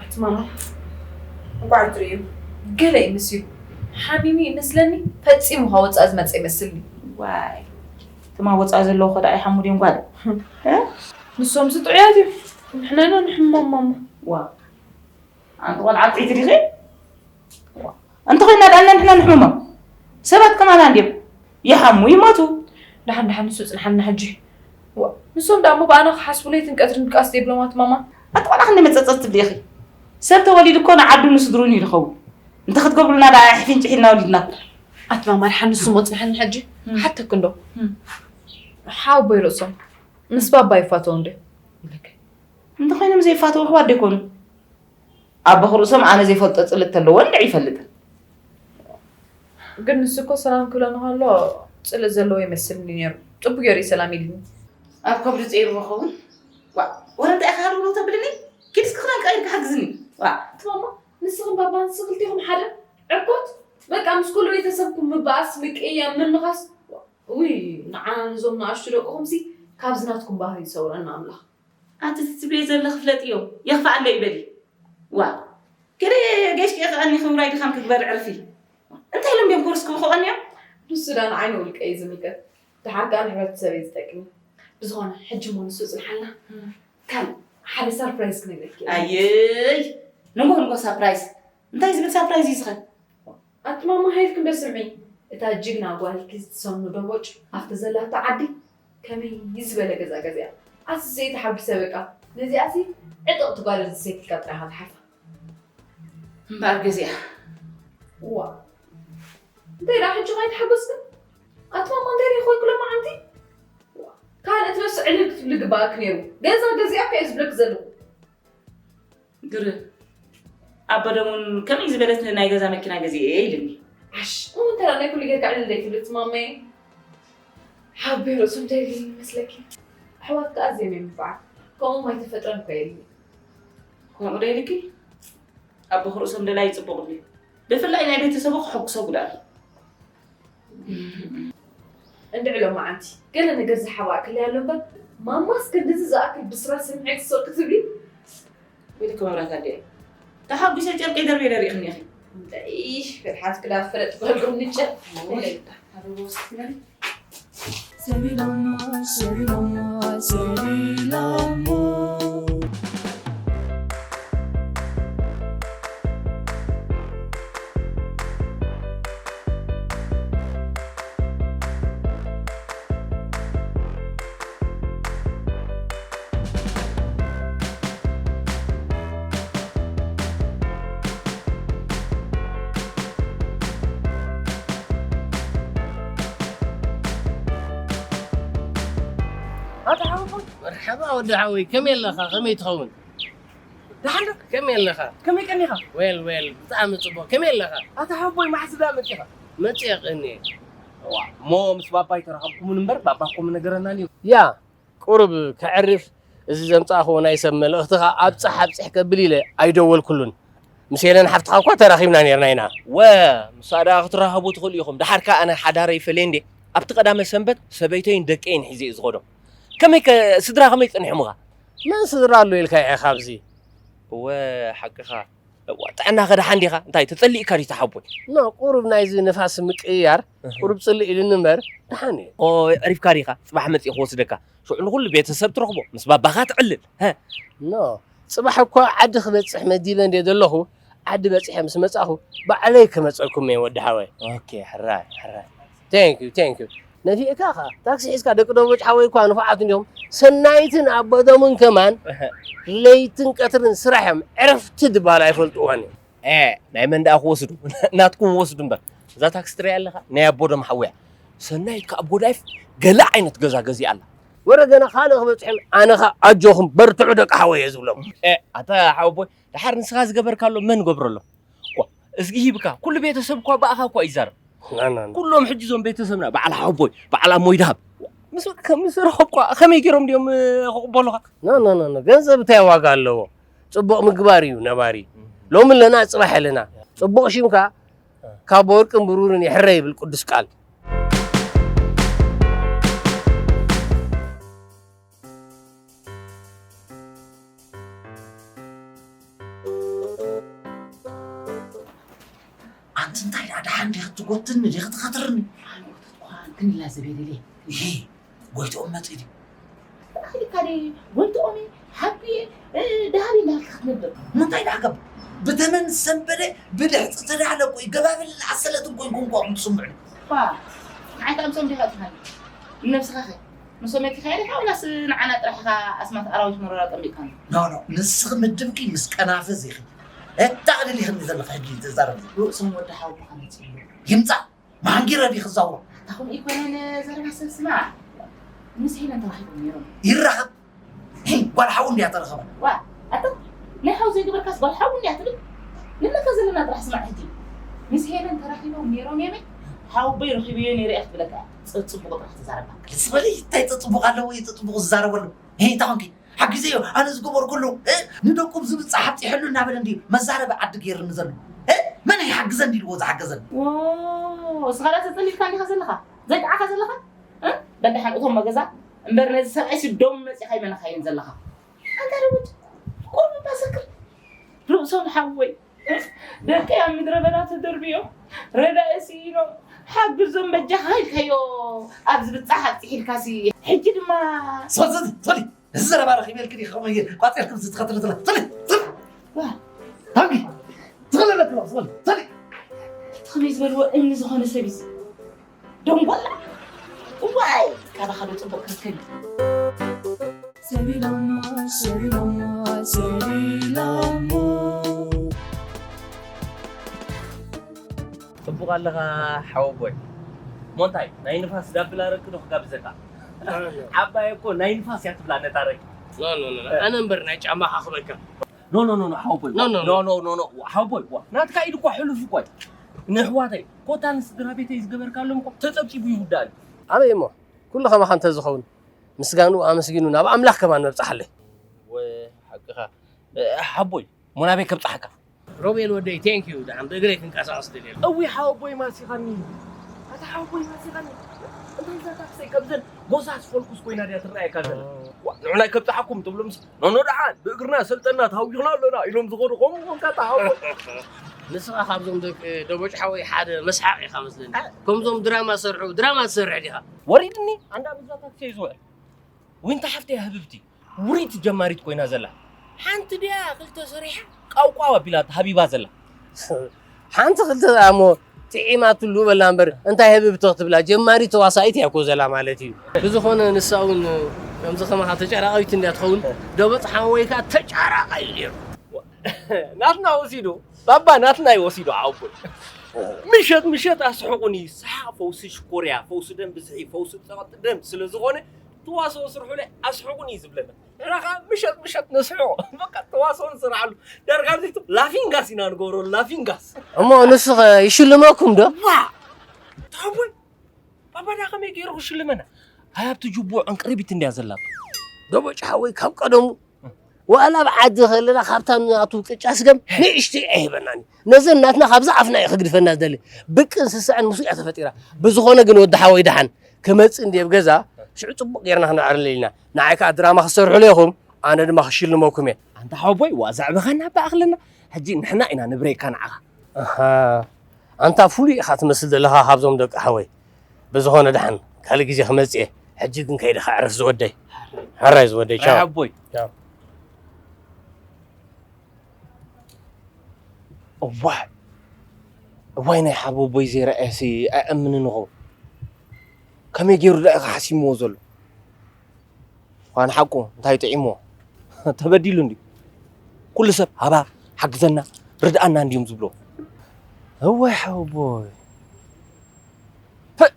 ኣቲ ማማ እንቋዕ ትርእዩ ገለ እዩ መሲሉ። ሓሚሙ ይመስለኒ ፈጺሙ ካብ ወጻኢ ዝመጸ ይመስልኒ። ዋይ ትማ ወጻኢ ዘለዉ ከ ደኣ ይሓሙ ድዮም ጓል? ንሶምሲ ጥዑያት እዮም። ንሕና ኢና ንሕሞም ማማ። ዋ ኣንቲ ቆልዓ ጥዒቲ ዲኺ? እንተኾይና ደኣ ንሕና ንሕመሞም። ሰባት ከማና እንድዮም ይሓሙ ይሞቱ። ደሓን ደሓን ንሱ ጽንሓና ሕጂ። ዋ፣ ንሶም ደኣ እሞ ብኣና ክሓስቡ ለይትን ቀትርን ድቃስ ዘይብሎም ኣቲ ማማ። ኣቲ ቆልዓ ክንደይ መጸጸት ትብሊ ኢኺ? ሰብ ተወሊዱ እኮ ንዓዱ ንስድሩን እዩ ዝኸውን። እንተኽትገብሩልና ደኣ ኣሕፊንጭሕ ኢልና ወሊድናኩም። ኣቲ ማማ ደሓን ንሱ እሞ ጽንሓና ሕጂ። ሓተክ እንዶ። ሓወቦይ ርእሶም ምስ ባባ ይፋተው እንደ። እንተኾይኖም ዘይፋተው ኣሕዋት ዶ ኣይኮኑን? ኣቦ ክርእሶም ኣነ ዘይፈልጦ ጽልእ ተለዎ እንድዒ ይፈልጥን። ግን ንሱ እኮ ሰላም ክብለኒ ከሎ ጽልእ ዘለዎ ይመስልኒ ነይሩ። ጽቡቅ ገይሩ እዩ ሰላም ኢልኒ። ኣብ ከብዱ ጸይርዎ ኸውን። ዋ፣ ወረ እንታይ ኢኻ ሃልውለው ተብልኒ? ኪድ እስኪ ክዳን ቀይርካ ሓግዝኒ። ዋ፣ ትማማ ንስኽን ባባን ንስኺ ክልቴኹም ሓደ ዕርኮት። በቃ ምስ ኩሉ ቤተሰብኩም ምባኣስ፣ ምቅያም፣ ምንኻስ። ውይ ንዓና ነዞም ንኣሽቱ ደቅኹምሲ ካብዚ ናትኩም ባህሪ ይሰውረና ኣምላኽ። ኣቲ ትብልዮ ዘለኺ ፍለጥዮ የኽፍኣለይ በሊ። ዋእ ገለ ጌሽ ከኣ ከኣኒ ክብራይ ድኻም ክግበር ዕርፊ። እንታይ ኢሎም ድዮም ኮርስ ክልኽዖኒ እዮም? ንሱ ደኣ ንዓይ ንውልቀይ እዩ ዝምልከት። ደሓር ከኣ ንሕብረተሰብ እዩ ዝጠቅም እዩ። ብዝኾነ ሕጂ እሞ ንሱ ይጽንሓልና። ካልእ ሓደ ሳርፕራይዝ ክነግረኪ እየ። ኣየይ ንጎ ንጎ ሳርፕራይዝ እንታይ ዝብል ሳርፕራይዝ እዩ ዝኸን? ኣቲ ማማ ሃይልኪ እንዶ ስምዒ፣ እታ ጅግና ጓልኪ ዝትሰኑ ደቦጭ ኣብቲ ዘላቶ ዓዲ ከመይ ዝበለ ገዛ ገዚኣ። ኣዝየ ተሓጒሰ በቃ። ነዚኣሲ ዕጥቕቲ ጓል ኣንስተይቲ ኢልካ ጥራይ ኢኻ ትሓልፋ። እምበኣር ገዚኣ። እዋ እንታይ ደኣ ሕጂ ከይተሓጎስክን? ኣቲ ማማ እንታይ ደኣ ኮንኪ ሎማዓንቲ? ካልእ ትነፍሲ ዕልል ክትብሊ ግበኣኪ ነይሩ። ገዛ ገዚኣ እኮ እየ ዝብለኪ ዘለኹ። ግርም ኣቦ ደሙን ከመይ ዝበለት ናይ ገዛ መኪና ገዚኤ እየ ኢልኒ። ዓሽ እሞ እንታይ ደኣ ናይ ኩሉ ጌርካ ዕልል ዘይትብሊ እቲ ማማየ? ሓወቦይ ርእሱ እንታይ ኢልኒ ይመስለኪ? ኣሕዋትካ ኣዝዮም እዮም ንፉዓት። ከምኦም ኣይተፈጥረን እኮ ኢልኒ። ከምኡ ዶ ኢልኪ? ኣቦኺ ርእሶም ደላይ ጽቡቕ ድዩ? ብፍላይ ናይ ቤተሰቡ ከሐጉሶ ጉዳይ። እንድዒ ሎማዓንቲ ገለ ነገር ዝሓባእክለይ ኣሎ እምበር ማማስ ክንድዚ ዝኣክል ብስራት ስምዒት ስቕ ክትብሊ? ወይ ልክ መብራት ኣዲኣ ተሓጒሰ ጨርቀይ ደርብየ ደሪእኽኒ ኢኺ። እምበይ ፍርሓት ክዳ ፈለጥ ጓልኩም ንጨ መርሓባ ወዲ ሓወይ ከመይ ኣለኻ ከመይ ትኸውን? ደሓን ዶ? ከመይ ኣለኻ? ከመይ ቀኒኻ? ዌል ዌል ብጣዕሚ ጽቡቕ። ከመይ ኣለኻ? ኣታ ሓቦይ መዓስ ዳ መጺኻ? መጺኣ ቀኒ። እዋ እሞ ምስ ባባ ኣይተራኸብኩምን እምበር ባባ እኮ ምነገረናን እዩ። ያ ቁሩብ ከዕርፍ እዚ ዘምጻእኽዎ ናይ ሰብ መልእኽትኻ ኣብጽሕ ኣብጽሕ ከብል ኢለ ኣይደወልኩሉን። ምስ ሄለን ሓፍትኻ እኳ ተራኺብና ኔርና ኢና። ወ ምሳ ደኣ ክትራኸቡ ትኽእሉ ኢኹም። ደሓር ከኣ ኣነ ሓዳረይ ፈልየ እንዴ ኣብቲ ቀዳመ ሰንበት ሰበይተይን ደቀይን ሒዘ እየ ዝኸዶ። ከመይ ከ ስድራ ከመይ ጸኒሖምኻ? መን ስድራ ኣሎ ኢልካ ኢኻ ኣብዚ? እወ ሓቅኻ። እዋ ጥዕናኸ ደሓን ዲኻ? እንታይ ተጸሊእካ ድዩ ተሓቦይ? ኖ ቁሩብ ናይዚ ንፋስ ምቅይያር ቁሩብ ጽልእ ኢሉኒ እምበር ደሓን እየ። ኦ ኣዕሪፍካ ዲኻ? ጽባሕ መጺእ ክወስደካ። ሽዑ ንኹሉ ቤተሰብ ትረኽቦ፣ ምስ ባባኻ ትዕልል። ሀ። ኖ ጽባሕ እኮ ዓዲ ክበጽሕ መዲበ እንድየ ዘለኹ ዓዲ በጺሐ ምስ መጻኹ ባዕለይ ክመጸኩም እየ ወዲ ሓወይ። ኦኬ ሕራይ ሕራይ። Thank you thank you። ነፊዕካ ኸኣ ታክሲ ሒዝካ ደቂ ደቦጭ ሓወይ እኳ ንፉዓት እንዲኹም ሰናይትን ኣቦዶምን ከማን ለይትን ቀትርን ስራሕ እዮም ዕረፍቲ ድባል ኣይፈልጥዎን እዮም። ኤ ናይ መን ደኣ ክወስዱ ናትኩም ወስዱ እምበር እዛ ታክሲ ትሪኣ ኣለኻ ናይ ኣቦዶም ሓወያ ሰናይት ከኣ ኣብ ጎዳይፍ ገለ ዓይነት ገዛ ገዚኣ ኣላ። ወረ ገና ካልእ ክበጽሑን ኣነ ኸኣ ኣጆኹም በርትዑ ደቂ ሓወይ እየ ዝብሎም። ኤ ኣታ ሓወቦይ ደሓር ንስኻ ዝገበርካሎ መን ይገብሮ ኣሎ? ኳ እዝጊ ሂብካ፣ ኩሉ ቤተሰብ እኳ ብኣኻ እኳ ይዛረብ። ኩሎም ሕጂ እዞም ቤተሰብና፣ በዓል ሓወቦይ፣ በዓል ኣሞይ ደሃብ፣ ምስ፣ ምስ ረኸብኳ ከመይ ገይሮም ድዮም፣ እ፣ ክቕበሉኻ? ና፣ ና፣ ና፣ ና። ገንዘብ እንታይ ዋጋ ኣለዎ? ጽቡቕ ምግባር እዩ ነባሪ። ሎሚ ኣለና፣ ጽባሕ ኣለና። ጽቡቕ ሽምካ ካብ ወርቅን ብሩርን ይሕረ ይብል ቅዱስ ቃል። ኣንቲ እንታይ ደኣ ደሓን ዲኺ ትጎትኒ ዲኺ ትኸትርኒ? ኣነ ጎተትኳ ግን ኢላ ዘቤለለይ። ይሄ ጎይትኦም መጺኡ ድዩ? ኣኺልካ ዲ ጎይትኦም ሓቂ፣ እ፣ ደሃቢ እንዳልካ ክትነብር። ምንታይ ደኣ ገብ? ብተመን ሰንበደ ብድሕፂ ተዳለኩ ይገባብል ኣሰለትን ኮይንኩም እኳ ክትስምዑ። ኳ፣ ንዓይ ከምሶም ዲኻ ትብሃል? ንነብስኻ ኸ? ንሶም የትኻየድ ኢኻ ወላስ ንዓና ጥራሕ ኢኻ ኣስማት ኣራዊት መሮራ ጠሚቕካና? ኖ፣ ኖ፣ ንስኺ ምድብኪ ምስ ቀናፍዝ ኢኺ። እታ ቅልል ኢኽኒ ዘለኺ ሕጂ ትዛረቢ። ርእሶም ወዲ ሓወቦኻ መጺኡ ኣሎ። ይምጻእ፣ መሃንጊረ ድዩ ክዛውሮ? ኣታ ከምኡ ኣይኮነን ዘረባ ሰብ ስማዕ። ምስ ሄለን ተራኺቦም ነይሮም። ይራኸብ። ሂ፣ ጓል ሓው እንድያ ተረኸበ። ዋ፣ ኣታ ናይ ሓው ዘይገበርካስ ጓል ሓው እንድያ ትብል? ንነካ ዘለና ጥራሕ ስማዕ ሕጂ። ምስ ሄለን ተራኺቦም ነይሮም የመይ? ሓወቦይ ረኺበዮ ነይረ እየ ክትብለካ። ጸጽቡቕ ጥራሕ ተዛረባ። ዝበለ እንታይ ጸጽቡቕ ኣለዎ? ጸጽቡቕ ዝዛረበሉ። ሄይ፣ እንታይ ኾንኪ? ሓጊዘዮ፣ ኣነ ዝገበርኩሉ፣ እ? ንደቁ ብዝብጻሕ ኣብጺሐሉ እናበለ እንድዩ መዛረቢ ዓዲ ገይርኒ ዘሎ። እ? መን ይሓግዘኒ ኢልዎ ዝሓገዘኒ? ዎ፣ እስኻ ራስኻ ጸሊልካ እንዲኻ ዘለኻ? ዘይጠዓኻ ዘለኻ? እ? በል ደሓን እቶም መገዛ እምበር ነዚ ሰብኣይ ስዶም መጺኻ ይመነኻየን ዘለኻ። ኣንታ ደውድ፣ ቁሩብ እባ ሰክር። ርእሶም ሓወይ፣ ደቀይ ኣብ ምድረ በዳ ተደርብዮም፣ ረዳኢ ስኢኖም፣ ሓግዞም በጃኻ ኢልካዮ ኣብ ዝብጻሕ ኣብጺሕልካሲ፣ ሕጂ ድማ ሶሊ፣ ሶሊ፣ ሶሊ፣ እዚ ዘረባ ረኺበልኪ ዲኺ ከምኡ ኢለ ቋጺርክም ዝትኸትሉ ትለ-፣ ሶሊ፣ ሶሊ። ዋ። ሃንጊ፣ ትኽለለ ትሎ፣ ሶሊ፣ ሶሊ። እቲ ከመይ ዝበልዎ እምኒ ዝኾነ ሰብ እዩ። ደንጎላ። ዋይ፣ ካባኻ ዶ ጽቡቕ ክርከብ እዩ? ሰሊላሞ፣ ሰሊላሞ፣ ሰሊላሞ። ጽቡቕ ኣለኻ ሓወቦይ። ሞንታይ፣ ናይ ንፋስ ዳብል ኣረቂ ዶ ክጋብዘካ? ኖ፣ ኖ። ዓባይ እኮ ናይ ንፋስ እያ ትብላ ነታ ኣረቂ። ኖ፣ ኖ፣ ኖ፣ ኖ። ኣነ እምበር ናይ ጫማኻ ክበካ። ኖ፣ ኖ፣ ኖ፣ ኖ፣ ሓወቦይ። ኖ፣ ኖ፣ ኖ። ኖ፣ ኖ፣ ኖ፣ ሓወቦይ። ዋ፣ ናትካ ኢድ እኳ ሕሉፍ እኳ እዩ። ንኣሕዋተይ፣ ኮታ ንስድራ ቤተይ ዝገበርካሎም እኮ ተጸብጺቡ ይውዳእ። ኣበይ እሞ? ኩሉ ከማኻ እንተዝኸውን፣ ምስጋንኡ ኣመስጊኑ ናብ ኣምላኽ ከማን መብጽሓለይ። ወ-፣ ሓቅኻ። እ፣ ሓቦይ፣ ሞናቤ ከብጽሓካ። ሮቤል ወደይ፣ ቴንክ ዩ። ደሓን ብእግረይ ክንቀሳቐስ ደልየ ኣለኹ። እዊ ሓወቦይ ማሲኻኒ። ኣታ ሓወቦይ ማሲኻኒ። እንታይ እዛ ታክሰይ ከምዘን ጎሳስ ፎልኩስ ኮይና ድያ ትረኣየካ ዘላ? ዋ፣ ንዑናይ ከብጽሓኩም ትብሎ ምስ፣ ኖ፣ ኖ፣ ደሓን ብእግርና ሰልጠና ተሃዊኽና ኣለና ኢሎም ዝኸዱ ከምኡ ኮንካ ኣታ ሓወቦይ። ንስኻ ካብዞም ደቂ ደቦጭ ሓወይ ሓደ መስሓቕ ኢኻ መስለኒ። ከምዞም ድራማ ሰርሑ፣ ድራማ ትሰርሕ ዲኻ? ወሪድኒ፣ ኣንዳ ብዛ ታክሲ እዩ ዝውዕል። ዊንታ ሓፍተይ ህብብቲ፣ ውሪት ጀማሪት ኮይና ዘላ። ሓንቲ ድያ ክልተ ሰሪሓ፣ ቃውቃው ኣቢላ ሃቢባ ዘላ። ሓንቲ ክልተ እሞ ጥዒማትሉ በላ እምበር፣ እንታይ ህብብቲ ክትብላ፣ ጀማሪት ተዋሳኢት እያ እኮ ዘላ ማለት እዩ። ብዝኾነ ንሳ እውን ከምዚ ከማኻ ተጫራቒት እንድያ ትኸውን፣ ደበጽ ሓወይካ ተጫራቓ እዩ ነይሩ። ናትና ወሲዱ፣ ባባ ናትና እዩ ወሲዱ፣ ሓወቦይ። ምሸት ምሸት ኣስሕቑኒ፣ ሰሓቕ ፈውሲ ሽኮርያ፣ ፈውሲ ደም ብዝሒ፣ ፈውሲ ጸቕጢ ደም ስለ ዝኾነ፣ ተዋስኦ ስርሑለይ ኣስሕቑኒ እዩ ዝብለና። ንሕና ኸዓ ምሸት ምሸት ነስሕቖ። በቃ ተዋስኦ ንስርሓሉ። ዳርጋ ኣብዚ ላፊንጋስ ኢና ንገብሮ፣ ላፊንጋስ። እሞ ንሱ ኸ ይሽልመኩም ዶ? ዋ! ሓወቦይ፣ ባባ ዳ ከመይ ገይሩ ክሽልመና? ሃይ ኣብቲ ጅቡኡ ዕንቅርቢት እንድያ ዘላ። ደቦጭ ሓወይ ካብ ቀደሙ ዋላ ኣብ ዓዲ ከለና ካብታ ናቱ ቅጫ ስገም ንእሽተይ ኣይህበናን እዩ። ነዘን ናትና ካብዛ ኣፍና እዩ ክግድፈና ዝደሊ። ብቅን ስስዐን ምስኡ እያ ተፈጢራ። ብዝኾነ ግን ወዲ ሓወይ ደሓን ክመጽእ እንድየ ኣብ ገዛ ሽዑ ጽቡቕ ጌርና ክነዕርል ኢልና። ንዓይ ከኣ ድራማ ክትሰርሑሉ ኢኹም፣ ኣነ ድማ ክሽልመኩም እየ። ኣንታ ሓወቦይ፣ ዋ ዘዕበኻና እባ ኣኽለና። ሕጂ ንሕና ኢና ንብረየካ ንዓኻ። ኣሃ፣ ኣንታ ፍሉይ ኢኻ ትመስል ዘለኻ ካብዞም ደቂ ሓወይ። ብዝኾነ ደሓን ካልእ ግዜ ክመጽእ እየ። ሕጂ ግን ከይደ ክዕርፍ ዝወደይ። ሕራይ ዝወደይ፣ ኣይ ቻው። ሓቦይ። ቻው። እዋይ፣ እዋይ ናይ ሓቦቦይ ዘይረኣየሲ ኣይኣምንን እኾ። ከመይ ገይሩ ደኣ ኢኻ ሓሲምዎ ዘሎ? ኳን ሓቁ እንታይ ጥዒምዎ? ተበዲሉ እንድዩ። ኩሉ ሰብ ሃባ፣ ሓግዘና፣ ርድኣና እንድዮም ዝብሎ። እዋይ ሓወቦይ። ፐእ!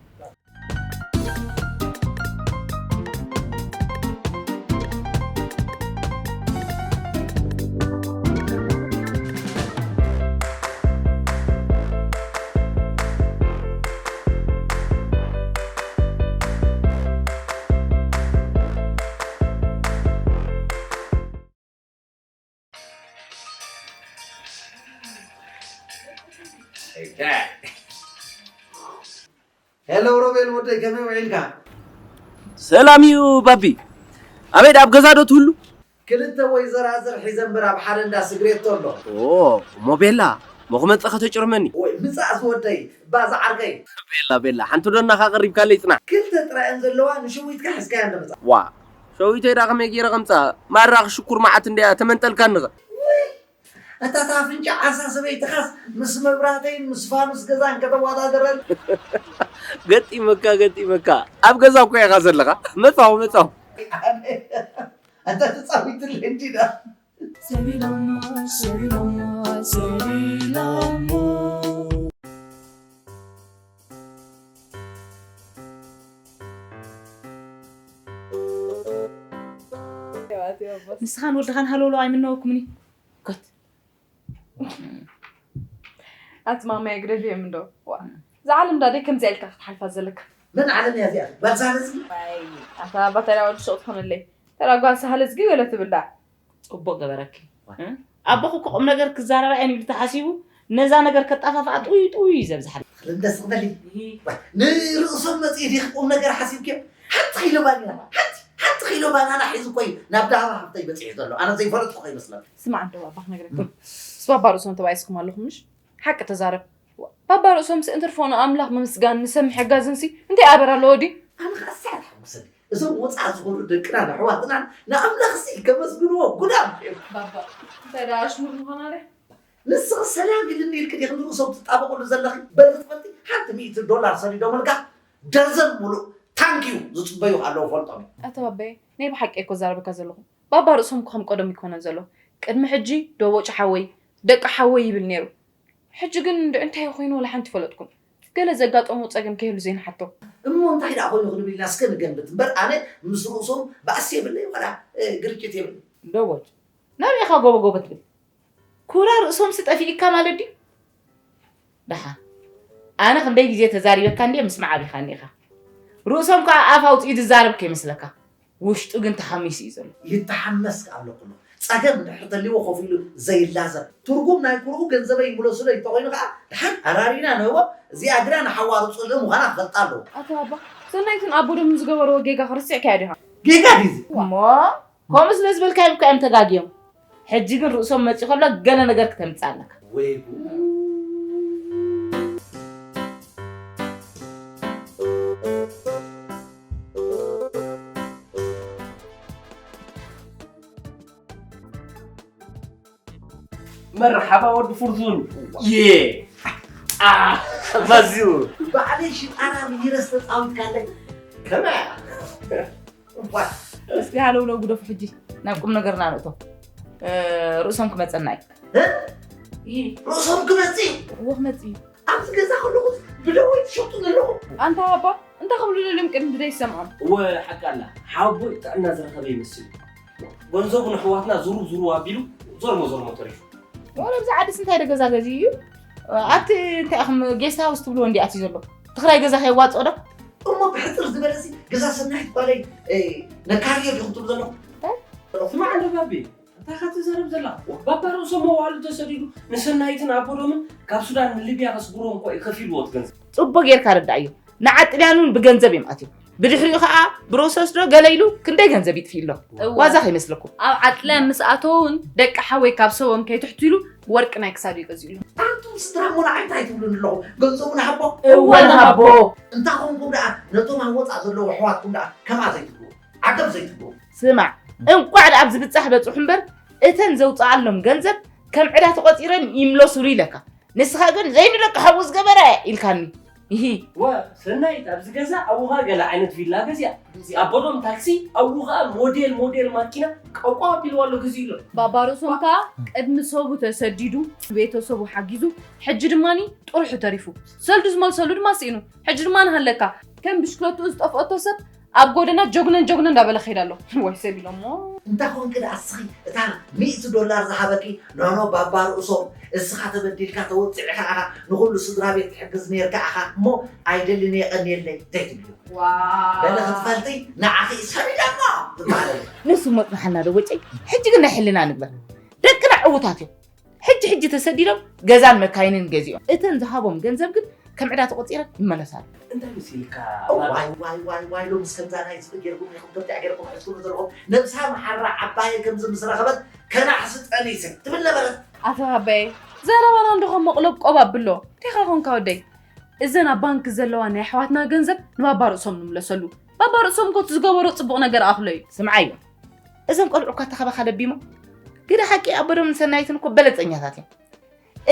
ሄሎ ሮቤል ወደይ፣ ከመይ ውዒልካ? ሰላም እዩ ባቢ። ኣቤት፣ ኣብ ገዛ ዶ ትህሉ? ክልተ ወይ ዘራዝር ሒዘ እምበር ኣብ ሓደ እንዳ ስግሬቶ ኣሎ። ኦ፣ እሞ ቤላ፣ ሞ ክመጽእ ከተጭርመኒ። ወይ ምጻእ ዝወደይ፣ ባዛ ዓርከይ። ቤላ፣ ቤላ፣ ሓንቲ ዶ እናኻ ቀሪብካለይ ጽናሕ። ክልተ ጥራይ እየን ዘለዋ፣ ንሸዊትካ ሒዝካያ እንዶ ምጻእ። ዋ፣ ሸዊተይ ዳ ከመይ ገይረ ከምጻ? ማራ ክሽኩር መዓት እንድያ ተመንጠልካኒ ኸ። እታ ኣፍንጫ ዓሳ ሰበይትኻስ ምስ መብራህተይን ምስ ፋኑስ ገዛን ከተወዳድረን። ገጢመካ፣ ገጢመካ። ኣብ ገዛ እኮ ኢኻ ዘለኻ። መጻኹ፣ መጻኹ። ኣንታ ተጻዊትለይ እንዲና። ንስኻን ወድኻን ሃለውለው ኣይምነወኩምኒ። ኮት ኣቲ ማማየ ግደፍዮም እንዶ። ዋ፣ እዛ ዓለም ዳደይ ከምዚኣ ኢልካ ክትሓልፋ ዘለካ። መን ዓለም እያ እዚኣ? ጓል ሳህለ ዝጊ? ዋይ፣ ኣታ ኣባ ተዳ ወዲ ሱቕ ትኾነለይ። ተዳ ጓል ሳህለ ዝጊ ገለ ትብል ደኣ። ጽቡቕ ገበረኪ። እ? ኣቦኺ እኮ ቁም ነገር ክዛረባ እየን ኢሉ ተሓሲቡ ነዛ ነገር ከጣፋፍኣ ጥውይ ጥውይ እዩ ዘብዝሓ። ክልንደስ ክበሊ። ንርእሶም መጽኢ ዲኺ ቁም ነገር ሓሲብክዮ? ሓንቲ ኪሎ ባኒና፣ ሓንቲ፣ ሓንቲ ኪሎ ባናና ሒዙ እኮ እዩ ናብ ዳህባ ሃብተይ በጺሑ ዘሎ። ኣነ ዘይፈለጥኩ ከይመስለካ። ስማዕ እንዶ ኣባ ክነግረካ። ምስ ባባ ርእሶም ተባኢስኩም ኣለኹም ምሽ? ሓቂ ተዛረብ። ባባ ርእሶምሲ እንትርፎ ንኣምላኽ ምምስጋን ንሰብ ምሕጋዝንሲ እንታይ ኣበር ኣለዎ ድዩ? ኣነ ኸኣ እዚኣ ተሓጉሰኒ። እዞም ወጻኢ ዝኾኑ ደቅናን ኣሕዋትናን ንኣምላኽሲ ከመስግንዎ ጉዳም እዮም። ባባ እንታይ ደኣ ኣሽሙር ምዃና ድያ? ንስኺ ሰላም ኢልኒ ኢልኪ ዲኺ ንርእሶም ትጣበቕሉ ዘለኺ? በሊ ትፈልጢ ሓንቲ ሚእቲ ዶላር ሰዲዶምልካ ደርዘን ሙሉእ ታንኪዩ ዝጽበዩ ኣለዉ ፈልጦም እዮም። ኣታ ባባየ ናይ ብሓቂ እየ እኮ ዛረበካ ዘለኹ። ባባ ርእሶም እኮ ከም ቀደሙ ኣይኮነን ዘሎ። ቅድሚ ሕጂ ዶ ወጪ ሓወይ፣ ደቂ ሓወይ ይብል ነይሩ። ሕጂ ግን እንድዒ እንታይ ኮይኑ ወላ ሓንቲ ኣይፈለጥኩን። ገለ ዘጋጠሞ ጸገም ከይህሉ ዘይንሓቶ። እሞ እንታይ ደኣ ኮይኑ ክንብል ኢና እስከ ንገምት እምበር ኣነ ምስ ርእሶም ባእሲ የብለይ ወላ ግርጭት የብለይ። ዶ ወጭ ናበይ ኢኻ ጎቦ ጎቦ ትብል? ኩላ ርእሶምሲ ጠፊእካ ማለት ድዩ? ደሓን ኣነ ክንደይ ግዜ ተዛሪበካ እንድየ ምስማዕ ኣቢኻኒ ኢኻ። ርእሶም ከኣ ኣፍ ኣውጺኡ ዝዛረብ ከይመስለካ። ውሽጡ ግን ተሓሚሱ እዩ ዘሎ። ይተሓመስ ከኣ ኣሎ ኩሉ ጸገም እንድሕር ተልይዎ ኮፍ ኢሉ ዘይላዘብ። ትርጉም ናይ ኩርኡ ገንዘበይ ይምለሱለይ እንተኾይኑ ከኣ ደሓን ኣራሪና ንህቦ፣ እዚኣ ግና ንሓዋሩ ጽልኢ ምዃና ክፈልጣ ኣለዎ። ኣታ ባባ ሰናይትን ኣቦ ደምን ዝገበርዎ ጌጋ ርሲዕካዮ ዲኻ? ጌጋ ድዩ እዚ? እሞ ከምኡ ስለ ዝበልካዮም እኮ እዮም ተጋግዮም። ሕጂ ግን ርእሶም መጺኡ ከሎ ገለ ነገር ክተምጽእ ኣለካ። ወይ ጉድ። መርሓባ ወዲ ፍርዙን። የ ማዚሩ። ባዕለይ ሽጣራ ሚረስ ተጻዊትካለይ። ከመይ እኳ እስቲ ሃለውለው ግደፉ ሕጂ ናብ ቁም ነገርና ንእቶ። ርእሶም ክመፀና እዩ። ርእሶም ክመፅእ እዩ። እወ ክመፅእ እዩ። ኣብዚ ገዛ ከለኹስ ብደወይ ትሸጡኒ ኣለኹም። ኣንታ ባባ እንታይ ክብሉ ደልዮም ቅድሚ ግደ ይሰምዖም። እወ ሓቂ ኣላ ሓወቦይ ጥዕና ዝረኸበ ይመስል እዩ። ገንዘቡ ንሕዋትና ዝሩብ ዝሩብ ኣቢሉ ዞርሞ ዞርሞ ተሪፉ። ወረ ኣብዚ ዓድስ እንታይ ዶ ገዛ ገዚኡ እዩ? ኣብቲ እንታይ ኢኹም ጌስት ሃውስ ትብልዎ እንድዩ ኣትዩ ዘሎ። እቲ ክራይ ገዛ ከየዋፅኦ ዶ? እሞ ብሕፅር ዝበለሲ ገዛ ሰናይት ጓለይ ነካርዮ ዲኹም ትብሉ ዘለኹም? ስማዕ እንዶ ባቢ እንታይ ኢኻ ትዛረብ ዘለኻ? ባባ ርእሶም መዋዕሉ ተሰዲዱ ንሰናይትን ኣቦዶምን ካብ ሱዳን ንሊብያ ከስግርዎም እኮ እዩ ከፊልዎ እቲ ገንዘብ። ፅቡቅ ጌርካ ኣረድኣዮ። ንዓጥልያን እውን ብገንዘብ እዮም ኣትዮም። ብድሕሪኡ ከዓ ብሮሰስ ዶ ገለ ኢሉ ክንደይ ገንዘብ ይጥፊእ ኣሎ። እወ። ዋዛ ከይመስለኩም። ኣብ ዓጥልያን ምስ ኣተወ እውን ደቂ ሓወይ ካብ ሰቦም ከይትሕቱ ኢሉ ወርቂ ናይ ክሳዱ እዩ ገዚኡሎም። ኣንቱም ስድራ እሞ ንዓይ እንታይ ትብሉኒ ኣለኹም? ገንዘቡ ንሃቦ? እወ ንሃቦ። እንታ ኾንኩም ደኣ ነቶም ኣብ ወፃእ ዘለዉ ኣሕዋትኩም ደኣ ከምኣ ዘይትብሉ። ዓገብ ዘይትብሉ። ስማዕ እንቋዕ ደኣ ኣብዚ ብጻሕ በጽሑ እምበር እተን ዘውጽኣሎም ገንዘብ ከም ዕዳ ተቖጺረን ይምለሱሉ ኢለካ። ንስኻ ግን ዘይንደቂ ሓዉ ዝገበረ ኢልካኒ። ኢሂ። ወ ሰናይት ኣብዚ ገዛ ኣብኡ ኸኣ ገለ ዓይነት ቪላ ገዚኣ፣ ኣቦዶም ታክሲ፣ ኣብኡ ኸኣ ሞዴል ሞዴል ማኪና ቀቋ ኣቢልዋ ኣሎ ገዚኡ ኣሎ። ባባ ርእሶም ከኣ ቅድሚ ሰቡ ተሰዲዱ ቤተሰቡ ሓጊዙ ሕጂ ድማኒ ጥርሑ ተሪፉ ሰልዱ ዝመልሰሉ ድማ ስኢኑ ሕጂ ድማ ንሃለካ ከም ብሽክለትኡ ዝጠፍአቶ ሰብ ኣብ ጎደና ጀጉነን ጀጉነን እንዳበለ ከይድ ኣሎ። ወይ ሰብ ኢሎሞ። እንተ ኾንኪ ደኣ እስኺ እታ ሚእቲ ዶላር ዝሃበኪ ኖኖ ባባ ርእሶም እስኻ ተበዲልካ ተወጺዕካ ኢኻ ንኹሉ ስድራ ቤት ትሕግዝ ኔርካ ኢኻ እሞ ኣይደልን እየ ቀንየለይ ዘይትብልዮ። ገለ ክትፈልጢ ንዓኺ ሰቢለ እሞ ትበሃለለይ። ንሱ እሞ ጽንሓልና ዶ ወጨይ ሕጂ ግን ናይ ሕልና ንግበር። ደቅና ዕዉታት እዮም። ሕጂ ሕጂ ተሰዲዶም ገዛን መካይንን ገዚኦም እተን ዝሃቦም ገንዘብ ግን ከም ዕዳ ተቖጺረን ይመለሳሉ። እንታይ መሲልካ? ዋይ ዋይ ዋይ ዋይ ሎምስ ከምዛ ናይ ዝብል ጌርኩም ኢኹም ከምዚኣ ጌርኩም ሒዝኩም ዘለኹም ነብሳ መሓራ ዓባየ ከምዚ ምስ ረኸበት ከናሕሲ ጠኒሰ ትብል ነበረት። ኣታ ኣባየ ዘረባና እንዶ ከም መቕለብ ቆብ ኣብሎ እንታይ ኻ ኾንካ ወደይ? እዘን ኣብ ባንክ ዘለዋ ናይ ኣሕዋትና ገንዘብ ንባባ ርእሶም ንምለሰሉ። ባባ ርእሶም ኮቲ ዝገበሮ ጽቡቕ ነገር ኣኽሎ እዩ። ስምዓዮ እዞም ቆልዑ እኳ ተኸባኻ ለቢሞ ግደ ሓቂ ኣቦዶም ንሰናይትን እኮ በለጸኛታት እዮም።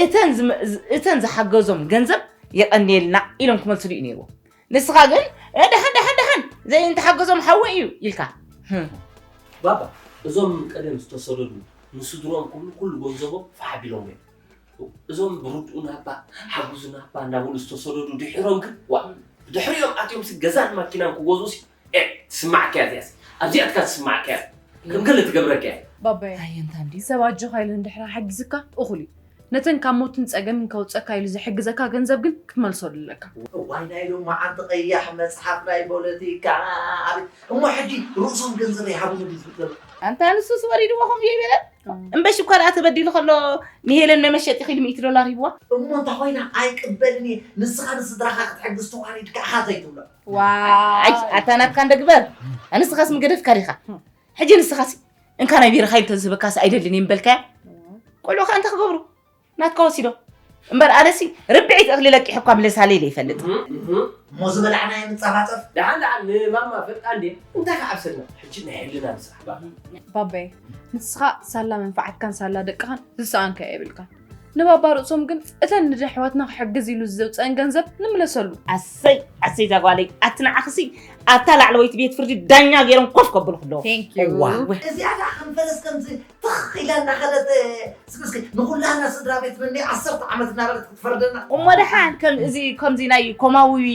እተን ዝመ- ዝ- እተን ዝሓገዞም ገንዘብ የቐንየልና ኢሎም ክመልስሉ እዩ ነይርዎ። ንስኻ ግን "እ፣ ደሓን ደሓን ደሓን ዘይንተሓገዞም ሓወይ እዩ" ኢልካ። ህም። ባባ እዞም ቀደም ዝተሰደዱ ንስድሮም ክብሉ ኩሉ ገንዘቦም ፋሕ ኣቢሎም እዮም። እዞም ብርድኡ ናባ ሓጉዙ ናባ እንዳበሉ ዝተሰደዱ ድሒሮም ግን ዋ ድሕሪኦም ኣትዮም ሲ ገዛን ማኪናን ክገዝኡ ሲ ኤ ትስማዕካ እያ እዚኣ ሲ ኣብዚኣትካ ትስማዕካ እያ ከም ገለ ትገብረካ እያ። ባባየ ኣየንታ እንዲ ሰብ ኣጆኻ ኢሉ እንድሕር ሓጊዝካ እኹል እዩ። ነተን ካብ ሞትን ጸገምን ከውጸካ ኢሉ ዝሕግዘካ ገንዘብ ግን ክትመልሰሉ ኣለካ። እዋይ ናይ ሎማዓንቲ ቀያሕ መጽሓፍ ናይ ፖለቲካ ኣቤት እሞ ሕጂ ርእሶም ገንዘብ ይሃቡኒ ድዩ ዝብል ዘሎ? ኣንታ ንሱስ ወሪድዎ ከምኡ ይበለ እምበሽ እኳ ደኣ ተበዲሉ ከሎ ንሄለን መመሸጢ ኺሉ ሚእቲ ዶላር ሂብዋ። እሞ እንተ ኾይና ኣይቅበልን እየ ንስኻ ንስድራኻ ክትሕግዝ ተዋሪድካ ኢኻ ዘይትብሎ። ዋይ ኣታ ናትካ እንደ ግበር ኣንስኻስ ምገደፍካ ዲኻ ሕጂ ንስኻሲ እንካ ናይ ቢራ ሓይል ተዝህበካስ ኣይደልን እየ ምበልካያ ቆልዑ ከ እንታይ ክገብሩ ናትካ ወሲዶ እምበር ኣነሲ ርብዒት እኽሊ ለቂሑ እኳ ምለሳለ ኢለ ይፈልጥ እሞ ዝበላዕናዮ ንፀፋፀፍ ደሓን ደሓን ንማማ ፈልጣ እንዴ እንታይ ከዓብሰልና ሕጂ ናይ ሕልና ንስራሕ ባ ባባይ ንስኻ ሳላ መንፈዓትካን ሳላ ደቅኻን ዝሰኣንካ የብልካ ንባባ ርእሶም ግን እተን ንደሕዋትና ክሕግዝ ኢሉ ዘውፀአን ገንዘብ ንምለሰሉ ኣሰይ ኣሰይ ዛጓለይ ኣቲ ንዓኽሲ ኣብታ ላዕለወይቲ ቤት ፍርዲ ዳኛ ገይሮም ኮፍ ከብሉ ክለዉ እዚኣ ደኣ ከም ፈረስ ከምዚ ትኽ ኢላ እናኸደት ስክስኪ ንኹላና ስድራ ቤት ምኒ ዓሰርተ ዓመት እናበለት ክትፈርደና እሞ ደሓን ከም እዚ ከምዚ ናይ ኮማዊ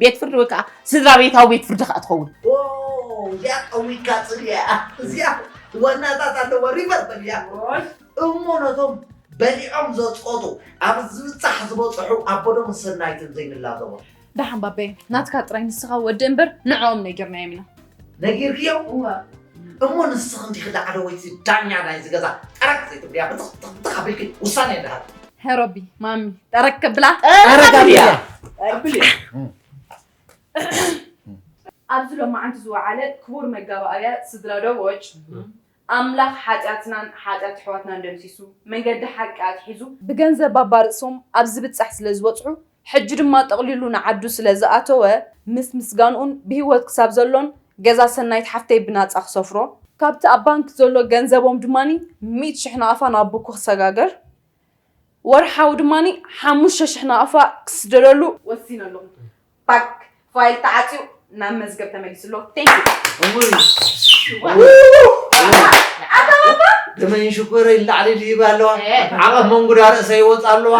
ቤት ፍርዲ ወይ ከዓ ስድራ ቤታዊ ቤት ፍርዲ ከዓ ትኸውን እዚኣ ቀዊካ ፅልያ እዚኣ ዋናታት ኣለዎ ሪቨር በልያ እሞ ነቶም በሊዖም ዘፅቆጡ ኣብ ዝብፃሕ ዝበፅሑ ኣቦዶም ሰናይትን ዘይንላዘቦ ደሓን ባበየ ናትካ ጥራይ ንስኻ ወዲ እምበር ንዕኦም ነጊርናዮም ኢና ነጊርክዮ እወ እሞ ንስኽ እንዲኺ ላዕለወይቲ ዳኛ ናይዚ ገዛ ጠረቅ ዘይትብልያ ብትኽ ብትኽ ኣቢልኪ ውሳኔ እንዳሃብ ሄሮቢ ማሚ ጠረቅ ከብላ ጠረቅ ኣቢልያ ኣቢልያ ኣብዚ ሎማዓንቲ ዝወዓለ ክቡር መጋባእያ ስድራ ደቦጭ ኣምላኽ ሓጢኣትናን ሓጢኣት ኣሕዋትናን ደምሲሱ መንገዲ ሓቂ ኣትሒዙ ብገንዘብ ባባ ርእሶም ኣብ ዝብጻሕ ስለ ዝበጽሑ ሕጂ ድማ ጠቕሊሉ ንዓዱ ስለ ዝኣተወ ምስ ምስጋንኡን ብህይወት ክሳብ ዘሎን ገዛ ሰናይት ሓፍተይ ብናጻ ክሰፍሮ ካብቲ ኣብ ባንክ ዘሎ ገንዘቦም ድማ ሚእቲ ሽሕ ናቕፋ ናብ ቡኩ ክሰጋገር ወርሓዊ ድማ ሓሙሽተ ሽሕ ናቕፋ ክስደደሉ ወሲነ ኣለኹ። ባክ ፋይል ተዓፅዩ ናብ መዝገብ ተመሊሱ ኣሎ። Thank you። እውይ። ኣታ ባባ ደመይን ሽኮረይ ንላዕሊ ድይባ ኣለዋ ዓቐብ መንጉዳ ርእሰ ይወፃ ኣለዋ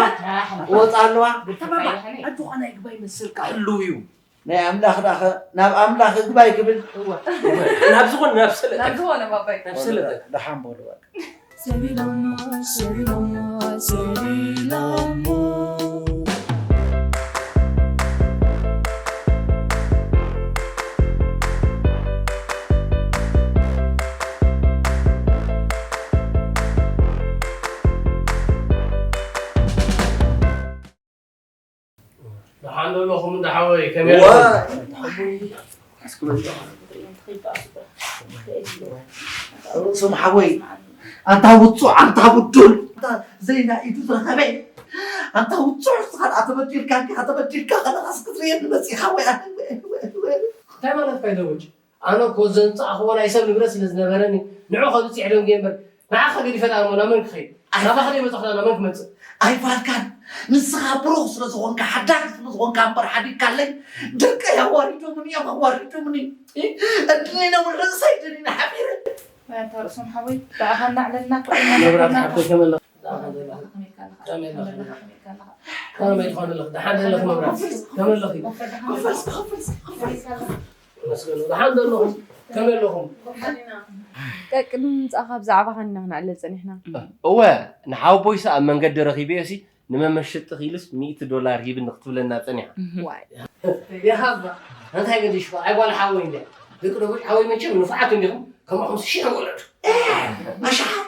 ወፃ ኣለዋ ኣታ ባባ ኣጆኻ ናይ ግባይ መሰልካ ህልው እዩ ናይ ኣምላኽ ዳኸ ናብ ኣምላኽ እግባይ ክብል ናብ ዝኾነ ናብ ስለጠ ናብ ዝኾነ ባባይ ናብ ስለጠ ደሓን በሉ በቃ ሰሊላሞ ሰሊላሞ ሰሊላሞ ደሓን ዶ ኣለኹም እንዳ ሓወይ ከመይ ኣለኹም? ርእሶም ሓወይ ኣንታ ውፁዕ ኣንታ ብዱል ኣንታ ዘይና ኢዱ ዝረኸበ ኣንታ ውፁዕ እስኻ ደኣ ተበዲልካ እንዲኻ ተበዲልካ ከለኻስ ክትርእየኒ መፂእኻ ወይ ኣነ እንታይ ማለትካ እዩ ደቦጭ? ኣነ እኮ ዘምጻእክዎ ናይ ሰብ ንብረት ስለ ዝነበረኒ ንዑ ከብጽሕ ደንጉየ እምበር ንዓኻ ገዲፈ ደኣ እሞ ናብ መን ክኸይድ? ናባኻ ደይመጻኹ ደኣ ናብ መን ክመጽእ? ኣይፋልካን ንስኻ ብሩኽ ስለ ዝኾንካ ሓዳግ ስለ ዝኾንካ እምበር ሓዲግካለይ ደቀይ ኣዋሪዶምኒ እዮም ኣዋሪዶምኒ እድነይ ነውን ርእሰይ ደኒነ ሓፊረ። ኣንታ ርእሶም ሓወይ ብኣኻ እናዕለልና ኩዕልና መብራት ሓፍተይ ከመለኽ ከመይ ትኾን ኣለኽ ደሓን ዘለኽ መብራት ከመለኽ ክፈልስ ክፈልስ ክፈልስ መስገኑ ደሓን ዘለኹም ከመይ ኣለኹም ቀቅድሚ ምምፃእኻ ብዛዕባኻ ኢና ክነዕልል ፀኒሕና እወ ንሓወቦይስ ኣብ መንገዲ ረኺበዮ ሲ ንመመሸጢ ኺልስ ሚእቲ ዶላር ሂብኒ ክትብለና ፀኒሓ ይሃባ እንታይ ገዲሽኳ ኣይ ጓል ሓወይ እንድያ ደቂ ደቡጭ ሓወይ መቸም ንፉዓት እንዲኹም ከማኹም ሽሕ ወለዱ ኣሽሓት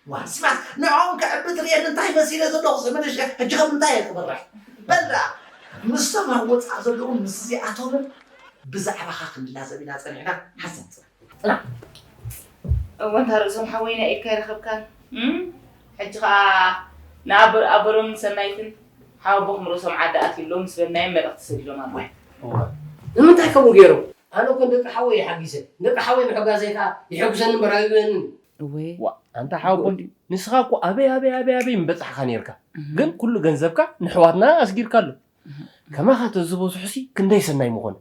ዋስማት ንዕኦም ከዕቢ ትርእየኒ እንታይ መሲለ ዘለኹ ዘመነሽ ሕጂ ከም እንታይ እየ ክምራሕ በላ ምስቶም ኣብ ወፃእ ዘለዉ ምስዚኣቶምን ብዛዕባኻ ክንላዘብ ኢና ፀኒሕና። ሓሳብ ፅናሕ። እወ እንታ ርእሶም ሓወይ ናይ ኢድካ ይረኸብካን እም? ሕጂ ኸዓ ንኣበሮምን ሰናይትን ሓወቦኹም ርእሶም ዓዲ ኣትዩ ኣሎ ምስ በልናዮም መልእኽቲ ሰዲዶም ኣለዉ። ንምንታይ ከምኡ ገይሮም? ኣነ እኮ ደቂ ሓወይ ይሓጊሰ፣ ደቂ ሓወይ ምሕጋዘይ ከዓ ይሕጉሰኒ እምበር ኣይብለንን። እወ ዋ ኣንታ ሓወቦ እንድዩ ንስኻ እኮ ኣበይ ኣበይ ኣበይ ኣበይ ምበጻሕካ ነይርካ፣ ግን ኩሉ ገንዘብካ ንሕዋትና ኣስጊርካ ኣሎ። ከማኻ ተዝበዝሑሲ ክንደይ ሰናይ ምኾነ።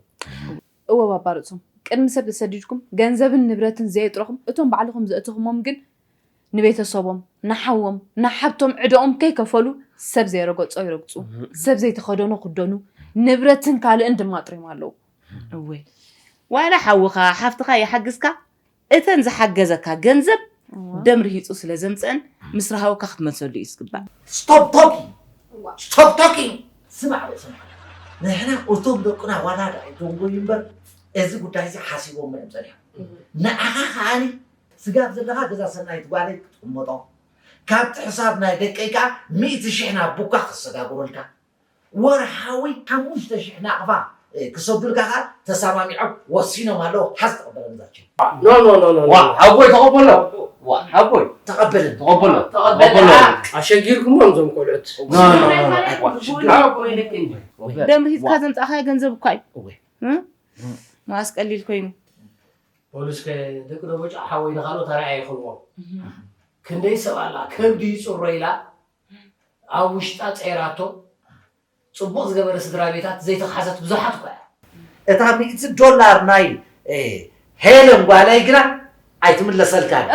እወ ባባ ርእሶም፣ ቅድሚ ሰብ ተሰዲድኩም ገንዘብን ንብረትን ዘየጥረኹም እቶም ባዕልኹም ዘእተኹሞም ግን ንቤተሰቦም፣ ንሓዎም፣ ንሓብቶም ዕደኦም ከይከፈሉ ሰብ ዘይረገጾ ይረግጹ፣ ሰብ ዘይተኸደኖ ክደኑ፣ ንብረትን ካልእን ድማ ኣጥርዮም ኣለዉ። እወ ዋላ ሓውኻ ሓፍትኻ ይሓግዝካ እተን ዝሓገዘካ ገንዘብ ደም ርሂጹ ስለ ዘምጸን ምስ ረሃወካ ክትመልሰሉ እዩ ዝግባእ። Stop talking! Stop talking! ስማዕ ርእስና ንሕና እቶም ደቅና ዋላ ደኣ ይደንጎዩ እምበር እዚ ጉዳይ እዚ ሓሲቦሞ እዮም ጸኒሖም። ንዓኻ ከኣኒ ስጋብ ዘለኻ ገዛ ሰናይት ጓለይ ክትቕመጦ ካብቲ ሕሳብ ናይ ደቀይ ከኣ ሚእቲ ሽሕ ናብ ቡካ ክሰጋግሩልካ ወርሓዊ ሓሙሽተ ሽሕ ናቕፋ ክሰዱልካ ከኣ ተሰማሚዖም ወሲኖም ኣለዉ። ሓዝ ተቐበለ ነዛ ችግ። No no no no no. ሓጎይ ተቐበሎ። ሓጎይ ተቐበለ ተቐበሎ። ኣሸጊርኩሞም እዞም ቆልዑት። ደም ርሂጽካ ዘምጻእካዮ ገንዘብ እኳ እዩ። መዋስ ቀሊል ኮይኑ። ፖሊስ ከ ደቂ ደቦጫ ሓወይ ንኻልኦት ኣርኣያ ይኹንዎም። ክንደይ ሰብ ኣላ ከብዲ ይጽሮ ኢላ ኣብ ውሽጣ ጸይራቶ ጽቡቕ ዝገበረ ስድራ ቤታት ዘይተኽሓሰት ብዙሓት እኳ እያ። እታ ሚእቲ ዶላር ናይ ሄለን ጓለይ ግና ኣይትምለሰልካን።